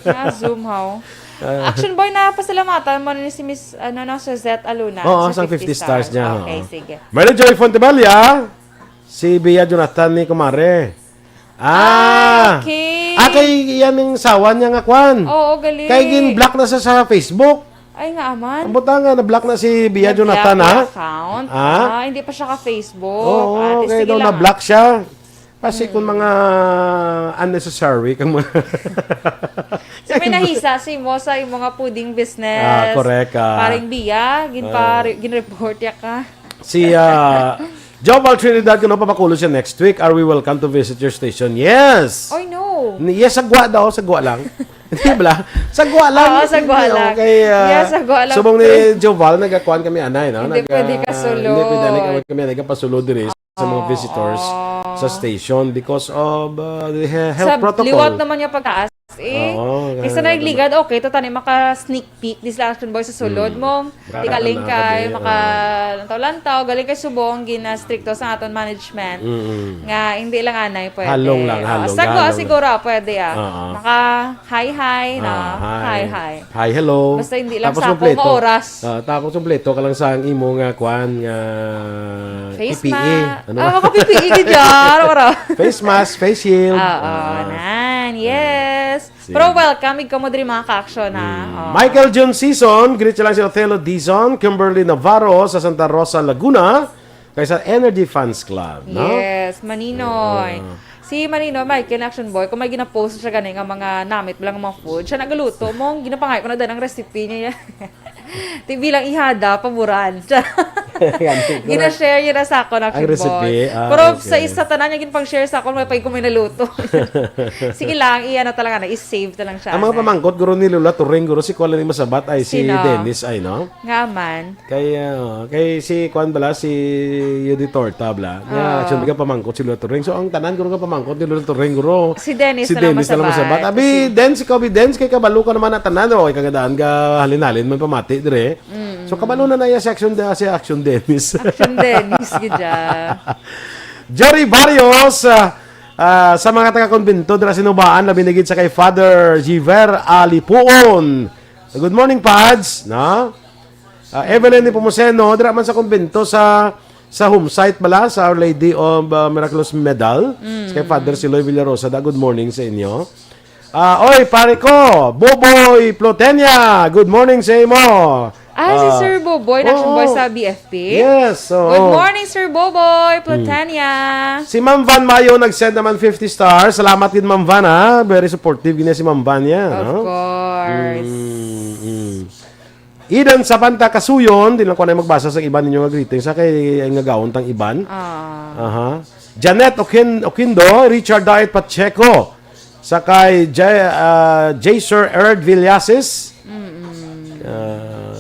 Na-Zoom, how? Ah. Action Boy, napasalamatan mo ni si Miss, ano, no, Suzette Aluna Oo, sa sang fifty fifty stars stars. Niya, Okay, oo. Sige. Mary Joy Fontebella, si Bia Jonathan ni Kumare. Ah, Ah, okay. Ah, kay yan yung sawa niya nga kwan. Oo, gali. Kay gin-block na sa, sa Facebook. Ay, nga aman. Ang butanga, na-block na si Bia Na-block Jonathan, ha? Yung account. Ah? Ah, hindi pa siya ka-Facebook. Oo, Ah, kaya sige daw lang. na-block siya. Kasi kung mga unnecessary kang mga So, may nahisa si mo sa imo nga pudding business. Ah, correct, ah. Paring Bia, gin-, Ah. pari-, gin-report ya ka. Si, ah, Joval Trinidad, kung napapakulo siya next week, are we welcome to visit your station? Yes! Oy, no. Ni-, yes, sagwa daw, sagwa lang. Hindi bala? Sagwa lang. Oo, sagwa lang. Okay, ah, Yes, sagwa lang, subong ni pre. Joval, nagakuan kami anay, no? Hindi Nag-, pwede ah, kasulod. hindi pwede, nag-, kami nagapasulod diri sa mga Oo. visitors sa station because of, uh, the he-, health Sa protocol. liwat naman niya pagtaas, eh. Oo, Kaysa nga, nagligad, okay, to tani maka-sneak peek, this la Action Boy sa sulod Mm. mo. Di Baka galing na kay kami, maka oo. lantaw-lantaw, galing kay subong, ginastrikto sa aton management. Mm-mm. Nga, hindi lang anay pwede. Halong lang, Oo, halong, sagwa halong siguro, lang. pwede, ah. Oo. Maka hi-hi, no? Ah, hi. Hi, hi. Hi, hello. Basta hindi lang Tapos sakong kompleto. oras. Ah, tapos kompleto ka lang sa ang imo nga kwan nga Face P P E. ma-, Ano? ah, maka-P P E ka dyan, ora. Face mask, face shield. Oo, Ah. nan, yes. Sige. Pero welcome, ikaw mo diri mga ka-action, ha? Mm. Oh. Michael Jun Season, greet siya lang si Othello Dizon, Kimberly Navarro sa Santa Rosa, Laguna, kay sa Energy Fans Club, no? Yes, Maninoy. Ah. Si Maninoy, Michael, Action Boy, kung may ginapost siya gani nga mga namit, mga food, siya nagaluto mo, ginapangayo ko na din ang recipe niya. Ti bilang ihada, paboran. Yan, siguro. Gina-share niya na sa akon, Action Ang recipe, Boy. ah, Pero okay. sa isa, tanan niya ginpang-share sa akon, may pag may naluto. Sige lang, iya na talaga na, i-save na lang siya. Ang mga pamangkot, guro ni Lola Turing, guro, si Kuala ni Masabat, ay si Sino? Dennis, ay, no? Nga man. Kay, ah, kay si Kuan bala, si Yudi Torta bala. Nga, Ah. siyempre ka pamangkot si Lola Turing. So, ang tanan, guro, nga pamangkot ni Lola Turing, guro. Si Dennis Si na lang Dennis na lang Masabat. masabat. Abi, Si Dennis, ikaw, abi, Dennis, kay kabalo ka naman na tanan, oh. Ikaw gadaan ka, halin-halin, may pamati, dire. Mm. So, kabalo na na iya si Action, si Action Dennis. Action Dennis, gid siya. Jerry Barrios, ah, ah, sa mga taga-konbento, dira Sinubaan, labi na gid sa kay Father Giver Alipuon. Good morning, Pads. Na? Ah, Evelyn Nepomuceno, dira man sa konbento sa, sa home site bala, sa Our Lady of, ah, Miraculous Medal. Mm. Sa kay Father Siloy Villarosa, da, good morning sa inyo. Ah, oy, pare ko, Boboy Plotenia, good morning sa imo. Ah, si Ah, Sir Boboy, na oo. Boy sa B F P? Yes, oo. Good morning, Sir Boboy Mm. Plotenia. Si Ma'am Van Mayo nag-send naman fifty stars. Salamat gid, Ma'am Van, ha? Very supportive gid niya si Ma'am Van niya, Of no? course. Mm, mm. Eden Sabanta Kasuyon, di lang ko na magbasa sa iban ninyo nga greetings, ha, kay nga gaon tang iban. Ah. Aha. Janet Oquin-, Oquindo, Richard Diet Pacheco, sa kay J-, ah, J Sir Erd Villasis. Mm-mm. Ah,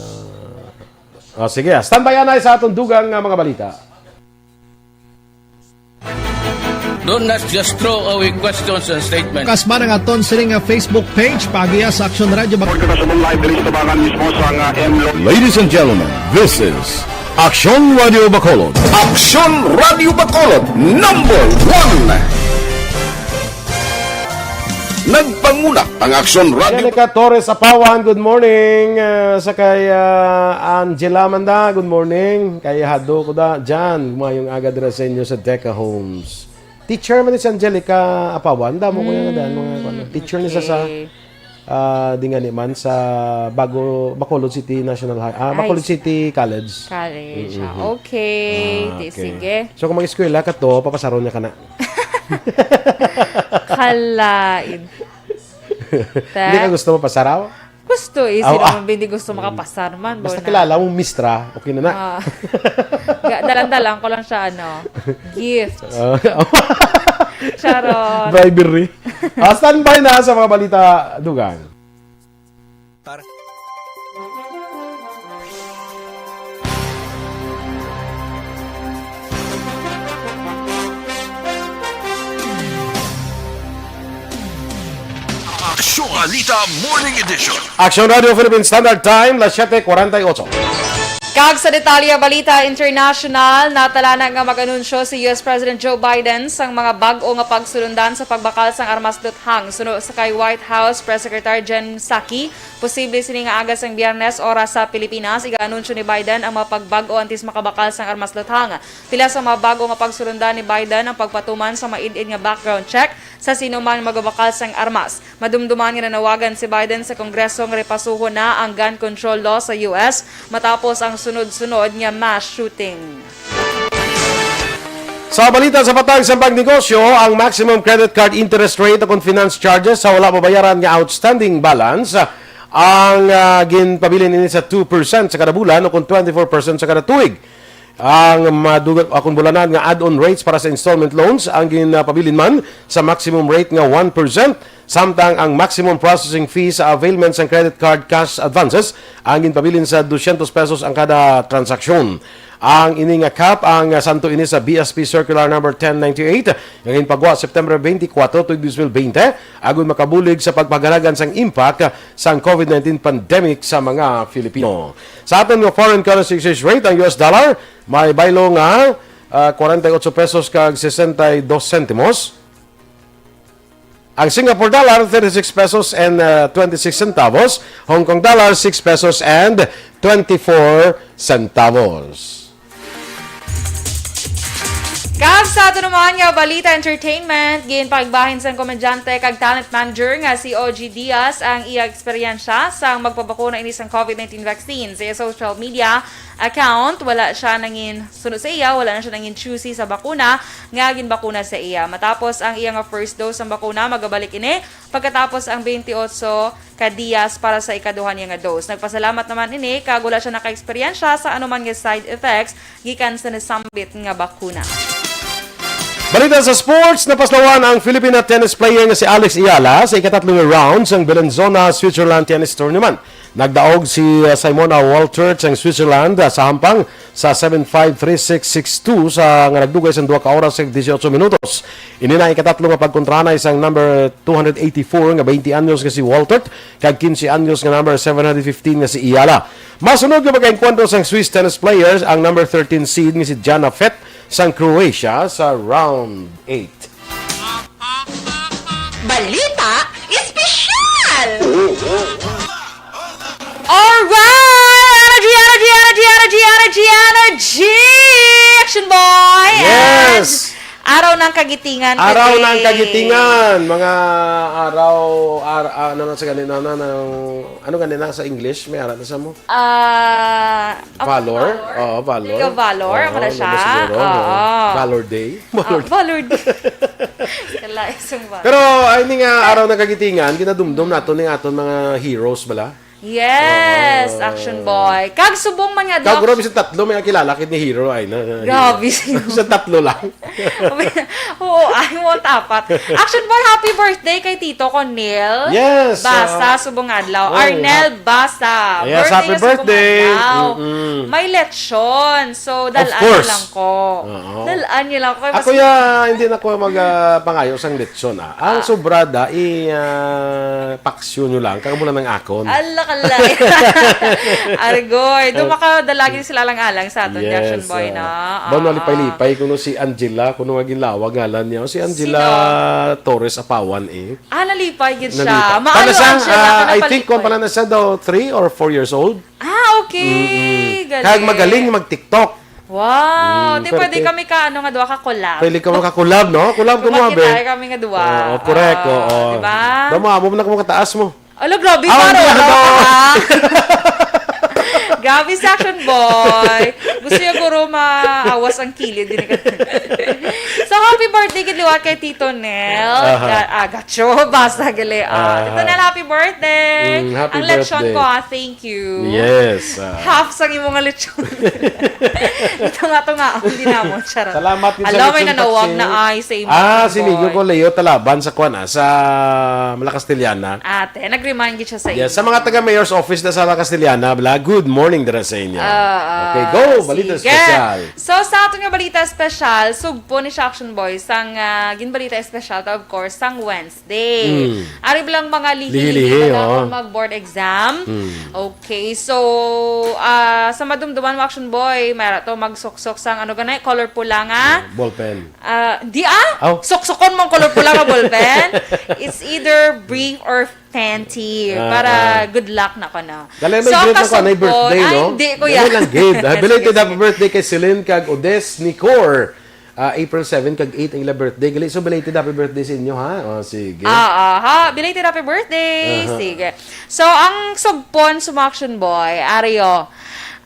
oh, sige, standby anay sa atong dugang nga mga balita. Don't not just throw away questions and statements. Kasman ang aton sini nga Facebook page, paagiha sa Action Radio Bac- Report ka sa live diri sa Tabangan mismo sa nga M Lo- Ladies and gentlemen, this is Action Radio Bacolod. Action Radio Bacolod, number one. Nagpanguna ang Action Radio. Jenica Torres Apawan, good morning. Ah, sa kay, ah, Angela Manda, good morning. Kay Hado ko da, Jan, mayong aga dira sa inyo sa Deca Homes. Teacher man ni si Angelica Apawan, damo ko yung daan, mga Mm, kwan. Teacher ni sa, sa, okay. ah, di nga ni man sa Bago, Bacolod City National High, ah, Ay, Bacolod s- City College. College, ah, Mm-hmm. okay. Ah, Di, okay. sige. So, kung mag-eskwela ka to, papasaron niya ka na. Kalain. Hindi ka Te? gusto mapasaraw? Gusto, eh. Aw, Sino ah. man ba hindi gusto Mm. makapasar man, Basta bona. kilala mo, mistra, okay na na. Ah. Ga-, dalang-dalang ko lang siya, ano, gift. Ah, Charot. Bribery. Ah, standby na sa mga balita, Dugang. Para Aksyon Balita Morning Edition. Aksyon Radio Philippine Standard Time, las siete cuarenta y ocho. Kag sa detalye, balita international, natalana nga mag-anunsyo si U S President Joe Biden sang mga bag-o nga pagsulundan sa pagbakal sang armas luthang. Suno sa kay White House Press Secretary Jen Psaki, posible sini nga aga sang Biyernes, oras sa Pilipinas, iga-anunsyo ni Biden ang mga pagbag-o antes makabakal sang armas luthang. Pila sa mga bag-o nga pagsulundan ni Biden ang pagpatuman sa maid-id nga background check sa sino man magabakal sang armas. Madumduman nga nanawagan si Biden sa Kongreso nga repasuhon na ang gun control law sa U S matapos ang sunod-sunod nga mass shooting. Sa balita sa patag sa pagnegosyo, ang maximum credit card interest rate o kon finance charges sa wala mabayaran nga outstanding balance ang, ah, ginpabilin ini sa two percent sa kada bulan o kon twenty-four percent sa kada tuig. Ang madugay akong bulanan nga add-on rates para sa installment loans ang ginpabilin man sa maximum rate nga one percent, samtang ang maximum processing fee sa availment sang credit card cash advances ang ginpabilin sa dosyentos pesos ang kada transaksyon. Ang ini nga cap ang santo ini sa B S P Circular Number ten ninety-eight nga ginpagwa September twenty-four, tuig dos mil bente, agon makabulig sa pagpahagalagan sang impact sang COVID nineteen pandemic sa mga Filipino. Sa aton nga foreign currency exchange rate, ang U S dollar may baylo nga, ah, forty-eight pesos kag sesenta y dos sentimos. Ang Singapore dollar, thirty-six pesos and, ah, twenty-six centavos. Hong Kong dollar, six pesos and twenty-four centavos. Kag sa ato naman nga balita entertainment, ginpakigbahin sang komedyante kag talent manager nga si O G Diaz ang iya eksperyensya sang magpabakuna ini sang COVID nineteen vaccine. Sa iya social media account, wala siya nangin, suno sa iya, wala na siya nangin choosy sa bakuna nga ginbakuna sa iya. Matapos ang iya nga first dose sang bakuna, magabalik ini pagkatapos ang twenty-eight ka diyas para sa ikaduha niya nga dose. Nagpasalamat naman ini kag wala siya nakaeksperyensya sa anuman nga side effects gikan sa nasambit nga bakuna. Balita sa sports, napaslawan ang Filipina tennis player nga si Alex Eala sa ikatatlo nga round sang Bellinzona Switzerland Tennis Tournament. Nagdaog si, uh, Simona Waltert sang Switzerland, uh, sa hampang sa seven five, three six, six two sa nga nagdugay sang duha ka oras kag dieciocho minutos. Ini na ang ikatatlo nga pagkontrahanay sang number two hundred eighty-four nga twenty anyos nga si Waltert kag quince anyos nga number seven hundred fifteen nga si Eala. Masunod nga magkaengkwentro sang Swiss tennis players ang number thirteen seed nga si Jana Fett sang Croatia sa round eight. Balita Espesyal! Alright! Energy, energy, energy, energy, energy, energy! Action boy! Yes! And araw ng kagitingan Araw today. ng kagitingan, mga araw, ar, ah, ano na sa ganina na, ng, ano ganina sa English? May ara na sa mo? Ah, Valor? Valor? Oo, valor. League of Valor, Oo, ako na ano siya. siguro, Oo. ano? Valor Day? Ah, Valor Day. Valor Day. Kala isang Valor. Pero, ay, ni nga araw ng kagitingan, ginadumdum nato ni aton mga heroes bala. Yes, Oo. Action Boy. Kag subong man nga, Kag Doc. Grabe sa tatlo, may kilala kit ni hero ay na. Grabe. Sa tatlo lang. Oo, ay mo tapat. Action Boy, happy birthday kay Tito ko, Neil. Yes, Basa, ah, subong adlaw. oh, Arnel ha- Basa. Yes, Birthday happy niya subong birthday. adlaw. Mm-mm. May lechon. So, Of dal-an course. lang ko. Oo. Dal-an niyo lang ko. Kay Ako mas ya, hindi na ko mag, ah, pangayo sang lechon, ah. Ang Ah. sobrada, i, ah, paksyo nyo lang. Kag amo lang ang akon. Ala, kalay. Argoy. Doon Ah. makadalagin sila lang alang sa aton, Yes, Action Boy, ah. na. Ba, Ah. nalipay-lipay kuno si Angela, kuno nga ginlawag ngalan niya. Si Angela Sino? Torres Apawan, eh. Ah, nalipay gid siya. Nalipay. Maayo Pala siya, ang siya, ah, I nakalipay. think, kung pala na siya daw, three or four years old. Ah, okay. Mm-mm. Galing. Kag magaling mag-TikTok. Wow. Mm, Di pwede pwerte. kami ka, ano nga, duha ka collab. Pwede ka maka-collab, no? Collab ko mo, Kapag abe. kita kami nga duha. Oo, correct, Oo, oo. di ba? Damo, amo na ko makataas mo. Ala, grabe, Ah, paro, hindi, ano ano? ka, ha? Grabe si Action Boy. Gusto niya, guro, maawas ang kilid. Dili ka- So, Happy birthday gid liwat kay Tito Nel. Aha. Ga- ah, gacho, basa gali. Ah, Aha. Tito Nel, happy birthday. Mm, happy Ang lechon birthday. ko, ah, thank you. Yes, ah. Half sang imo nga lechon. Ito nga to nga, hindi namon, charot. Salamat gid sa Alam, may lechon nanawag paksiw. na ay sa imo, Ah, si Boy. Migo ko, Leo Talaban sa kuan, ah, sa Malacasteliana. Ate, nag-remind gid siya sa Yes, imo. sa mga taga Mayor's Office na sa Malacasteliana, bla, good morning dira sa inyo. Ah, ah, Okay, go, balita sige. espesyal. So, sa aton nga balita espesyal, sugpo ni siya, Action Boy, sang, ah, ginbalita espesyal ta, of course, sang Wednesday. Mm. Ari ba lang mga lihi-lihi Lihi-lihi, ba na oh. kung mag-board exam? Mm. Okay, so, ah, sa madumduman mo, Action Boy, may ara to magsuksok sang ano ganay, color pula nga? Ballpen. Ah, di ah? Aw. Suksukon mong color pula nga ballpen? It's either brief or panty. Ah, Para ah. good luck na ko na. Dali, may So, ang greet na ko, anay kasumpon, birthday, ay, no? hindi, kuya. Dali lang, gid. Ah, Sige, belated happy sige. birthday kay Celine kag Odes Nicor. Ah, April seven kag eight ang ila birthday. Gali, so belated happy birthday sa inyo, ha? Oh, sige. Ah, ah, ha. Belated happy birthday. Aha. Sige. So, ang sugpon sa mga Action Boy, Ario,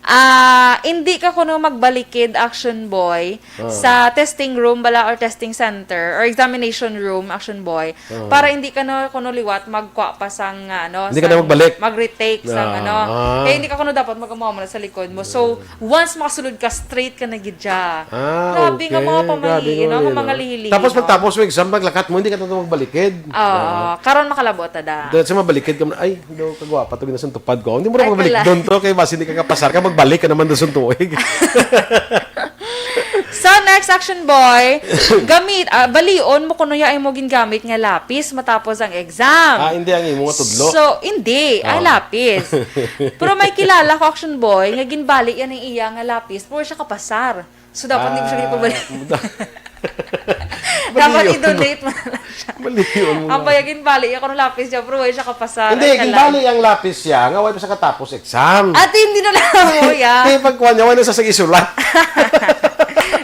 ah, hindi ka kuno magbalikid, Action Boy, Ah. sa testing room bala or testing center or examination room, Action Boy, Ah. para hindi ka na kuno liwat magkwa pa sang, ah, ano, Hindi ka na sang magbalik? mag-retake sang, Ah, ano. ah. Kaya hindi ka kuno dapat mag-amo na sa likod mo. So, once makasulod ka, straight ka na gid siya. Ah, Grabe nga okay. mga Grabe pamahiin, nga no? Nga pamahiin, mga no? lihili, Tapos no? pagtapos mo exam, paglakat mo, hindi ka na magbalikid. Oo, Ah. karon makalabo ta da. Dahil sa mabalikid ka, ay, daw kagwapa to, ginasun tupad ko. Hindi mo na Ay, magbalik pala. doon to, kay basi hindi ka kapasar ka, magbalik ka naman doon sa tuig. So, next, Action Boy, gamit, ah, balion mo kuno ya imo gingamit nga lapis matapos ang exam. Ah, hindi ang imo nga tudlo? So, hindi. Ay, Ah. lapis. Pero may kilala ko, Action Boy, nga ginbali yan ang iya nga lapis. Pero siya kapasar. So, dapat hindi mo siya Ah, ipabalik. muda- Dapat Balion. i-donate mo na lang siya. Balion mo Ang na. bayagin bali, ako ng lapis niya, pero wala siya kapasar. Hindi, Ay, ginbali kalang. ang lapis siya, nga wala pa siya katapos exam. Ate, hindi na lang mo, ya. Hindi, pagkuha niya, wala siya sa isulat.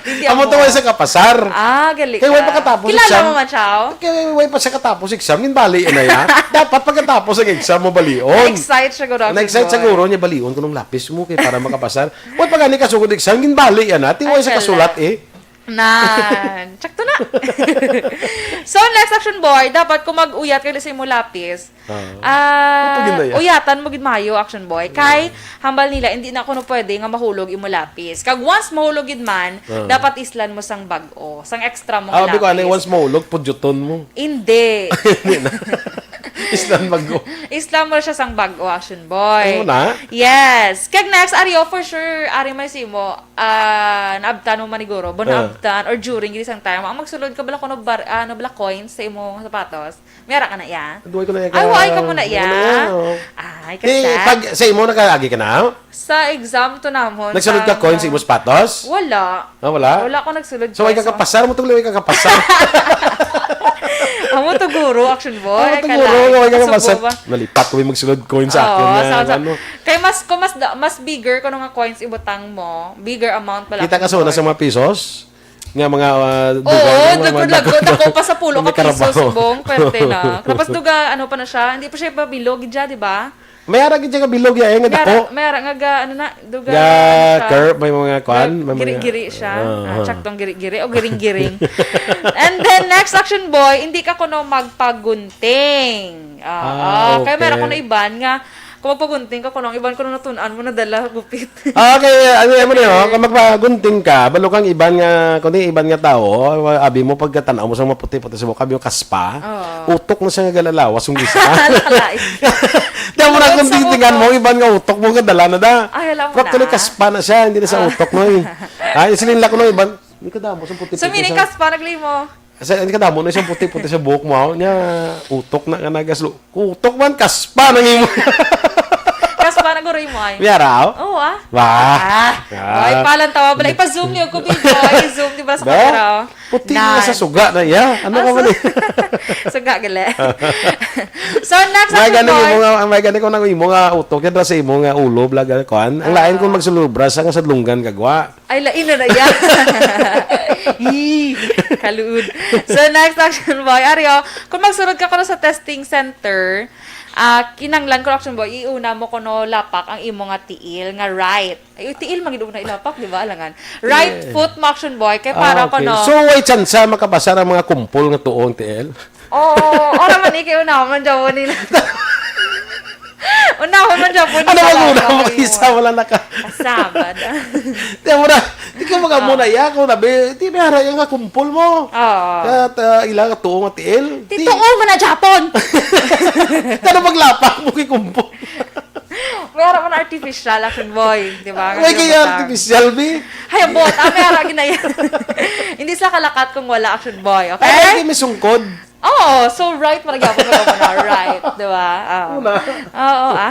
Hindi Amo ako. to, wala siya kapasar. Ah, gali Kaya wala ka. pa katapos Kilala exam. mo man siya, oh? Kaya wala pa siya katapos exam, ginbali na yan. Dapat pagkatapos ang exam mo, balion. Na-excite siya, guro, Na-excite Action Boy. siguro niya, balion ko ng lapis mo, kay para makapasar. Wala pa gani kasugod exam, ginbali yan, ha? Ti, wala Ay, siya kalat. kasulat, eh. Nan. Tsakto na. So, next, Action Boy, dapat kung mag-uyat ka sa imo lapis, Ah. ah, Ano pa gid na yan? uyatan mo gid maayo, Action Boy. Kay, hambal nila, hindi na kuno pwede nga mahulog imo lapis. Kag once mahulog gid man, Ah. dapat islan mo sang bag-o, sang extra mo nga Ah, abi ko, ano, lapis. once mahulog, pudyuton mo. Hindi. Hindi na. Islan bag-o. Islan mo siya sang bag-o, Action Boy. Ano na? Yes. Kag next, Ario, for sure, ari may simo, ah, naabtan mo maniguro, bo Ah. naabtan, or during gid sang time, ang magsulod ka bala kuno bar-, ano bala coins sa imong sapatos. May ara ka na iya? Duway ko na iya Ay, ka-, waay ka mo na duway iya? ko na iya, oh. Ay, Eh, kasat. pag sa imo, nakaagi ka na? Sa exam to namon, Nagsulod ka sa coins sa mga imong sapatos? Wala. Ah, wala? Wala ko nagsulod So, way coins, ka oh. kapasar? Mo to, way ka kapasar? Amo to, guro, Action Boy. Amo to, Ay, guro, kalay. way ka Subo kapasar? ba? Nalipat ko yung magsulod coins sa Oo, akin na, sa, sa, ano. Kay mas, kung mas, da- mas bigger ko nga coins ibutang mo, bigger amount pala Kita ka akong sa una sa coins. mga pesos? Nga mga, ah, duga, Oo, nga mga dagko, dagko, dagko. dagko pa sa pulo May ka pesos, karabaho. Bong, pwerte na. Tapos duga, ano pa na siya, hindi pa siya pabilog, gid siya, di ba? May ara gid siya nga bilog, ya, eh, nga May ara, dako. may ara nga ga, ano na, duga, Ga ano siya. curve, may mga kwan, Ga may mga giri-giri siya. Ah, Ah, ah. tsaktong giri-giri o giring-giring. And then, next, Action Boy, hindi ka kuno magpagunting. Ah, Ah, kaya meron okay. kuno iban nga, kung magpagunting ka, kuno ang iban kuno natun-an mo, nadala, gupit. Ah, okay, ano, ano na yun? Kung magpagunting ka, balo kang iban nga, kung di iban nga tao, abi mo, pagkatanaw mo sa maputi-puti sa buhok, abi mo kaspa, Oo. utok na siya nga galalawas, yung isa. Lalay. Di mo na Utok kung sa titingnan mo, buhok. iban nga utok mo, kadala na da. Ay, alam mo Pero actually, na. kaspa na siya, hindi na sa Ah. utok, no, eh. Ay, silin lang ko, no, iban, hindi ka damo, sa puti-puti So, meaning, sa kaspa, naglimo. Sa, hindi ka damo, no, isang puti-puti sa buhok mo, oh, niya, utok na nga nagaslo. Utok man, kaspa, nang imo. Kaspa na guro mo ay. May araw? Oo, ah. Wah. Ah. Ah. Ay, palantawa pala. Ipa-zoom niyo ko, Bigo. Ay, zoom, di ba, sa Ba? camera, oh? Puti na Nan. sa suga na, ya. Ano Ah, ka man, su- eh? Suga, gali. So, next May topic, gani boy. mo nga, may gani ko nang imo nga utok, yan ra sa imo nga ulo, bla, gani, kuan. Ang lain Ah. kung magsulubra sa nga sa dlunggan kagwa. Ay, lain na na yan. Yee! Kaluod. So, next, Action Boy. Ario, kung magsulod ka kuno sa testing center, Ah, kinanglan ko, Action Boy, iuna mo kuno lapak ang imo nga tiil nga right. Ay, tiil man gid una ilapak, di ba? Alangan. Right Yeah. foot mo, Action Boy, kay Ah, para okay. kuno. So, way tsansa makabasar ang mga kumpol nga tuo ang tiil? Oo, ora man, iki, una man dyan po nila. Una man dyan po Ano nila, mag-una? okay, Mag-isa, mo. wala na ka. Kasabad. Di mo na, di ka mag-amo Oo. na iya, kung nabi, di may hara iya nga kumpol mo. Oo. At, ah, ila nga tuo nga tiil. Di Di. tuo man na Japon. Tano maglapak mo kay kumpol. May hara man artificial, Action Boy, di ba? May Nga kaya buta. artificial, bi? Ay, ang buta, may hara ginaya. Hindi sa kalakat kung wala, Action Boy, okay? Ay, may sungkod. Oo, so right, maragyapo mo naman na right, di ba? Oo. Una. Oo, ah.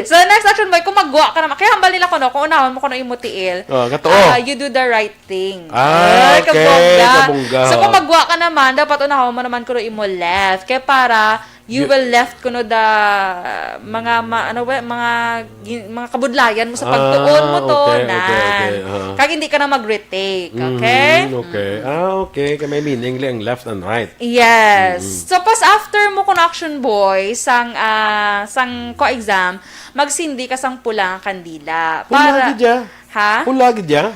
So, next, Action Boy, kung magwa ka naman, kaya hambal nila ko, no, kung unahon mo ko imo tiil, Ah, katuo. ah, you do the right thing. Ah, Ay, okay, kabongga. kabongga. So, kung magwa ka naman, dapat unahon mo naman ko imo left. Kaya para, you You will left kuno the mga ma-, ano ba, mga gin-, mga kabudlayan mo sa pagtuon mo Ah, to, okay, okay, nan. okay, ah. Kag hindi ka na mag-retake, okay? Mhm, okay. Mm. Ah, okay. Kay may meaning li ang left and right. Yes. Mm. So, pas after mo kun Action Boy, sang, ah, sang ko exam, magsindi ka sang pula nga kandila. Pula Para gid ya. Ha? Pula gid ya.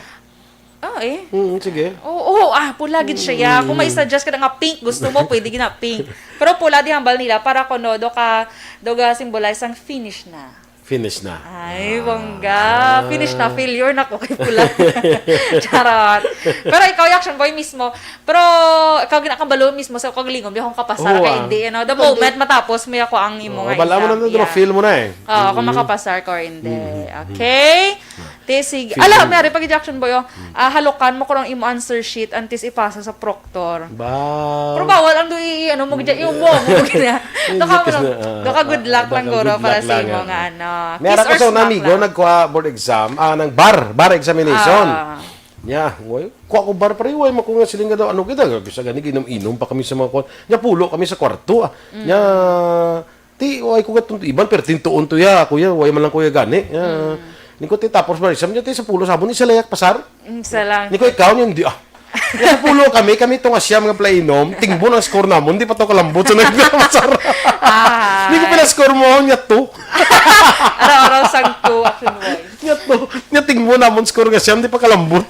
Oh, eh. Mm, sige. Oo, oo, ah, pula gid siya, ya. Kung may Mm. suggest ka na nga pink, gusto mo, pwede gid na pink. Pero pula di hambal nila para kuno do ka, do ga symbolize ang finish na. Finish na. Ay, Ah. bongga. Finish na, failure na ko kay pula. Charot. Pero ikaw, Action Boy mismo, pero ikaw ginakabalo mismo sa kagalingom, di akong kapasar Oo, kay ah. hindi, ano, the Pag- moment matapos mo ako ang imo Oo, nga bala mo exam, na, na, yeah. feel mo na eh. Oo, kung Mm. makapasar ko or hindi. Mm. Okay? Te, sige. Hindi, Ala, hindi. may ari pa gid, Action Boy, oh. Hmm. Ah, halukan mo ko ang imo answer sheet antes ipasa sa proctor. Ba? Pero bawal ang dui, ano, mo gid, yung buo mo gid. Hindi, Doka mo, kasi na, ah, doka good ah, luck lang, doka guro, good para luck sa lang, imo ah. nga, ano. May Kiss ara ko or sa una smack amigo, lang. nagkuha board exam, ah, ng bar, bar examination. Ah. Nya, "Uy, kuha ko bar, pre, uy, mo ko nga siling nga daw, ano kita, bisa gani, ginom-inom pa kami sa mga kuwan." Nya, pulo kami sa kwarto, ah. Mm. Nya, Ti, way ko gatong iban, pero tintuon to ya, kuya, way man lang kuya gani. Ah, Mm. ningko ti tapos ba, isam niya ti sa pulo, sabon, isa layak pasar. Mm, isa lang. Ningko ikaw niya, hindi ah. Kaya sa pulo kami, kami to nga siya mga plainom, tingbon ang score namon, di pa to kalambot sa nagpasar. Ah. Ningko pila score mo, niya to. Araw-araw sang two, Action Boy. Niya to, niya tingbon namon score nga siya, di pa kalambot.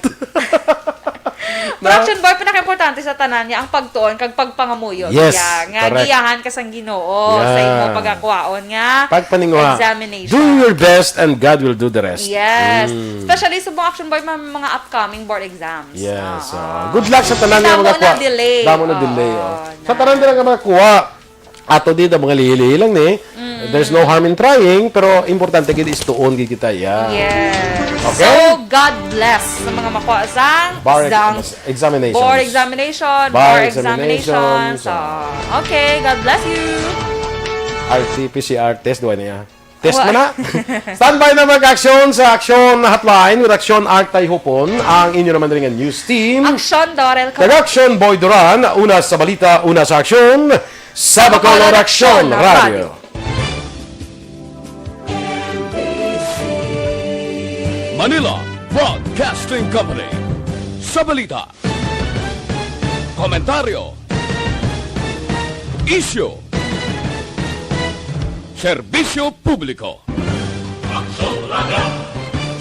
Pero Na? Action Boy, pinaka-importante sa tanan niya ang pagtuon kag pagpangamuyo Yes, niya, nga correct. giyahan ka sang Ginoo sa Yeah. imong pagakwaon nga Pagpaninguha. examination. Do your best and God will do the rest. Yes. Mm. Especially sa mga Action Boy, mga, mga upcoming board exams. Yes, Oo. oh. Good luck sa tanan nga Damo mga na kuha. delay. Damo na Oo, delay, oh. Sa na. tanan dira nga mga kuha, ato di, da mga lihi-lihi lang ni. Mm. There's no harm in trying, pero importante gid is tuon gid kita, yeah. Yes. Okay? So, God bless sa mga makuha sang Bar exam. examinations. Board examination, Bar bar examinations, examinations. So, ah. okay, God bless you. R T P C R test, duwa niya. Test Wa- mo na. Standby na mag-aksyon sa Aksyon Hotline with Aksyon Art Tayhupon, ang inyo naman rin nga news team. Aksyon Dorel Kag Aksyon Boy Duran, una sa balita, una sa aksyon, sa Bacolod Aksyon Radio. Manila Broadcasting Company. Sa balita, komentaryo, isyu, serbisyo publiko.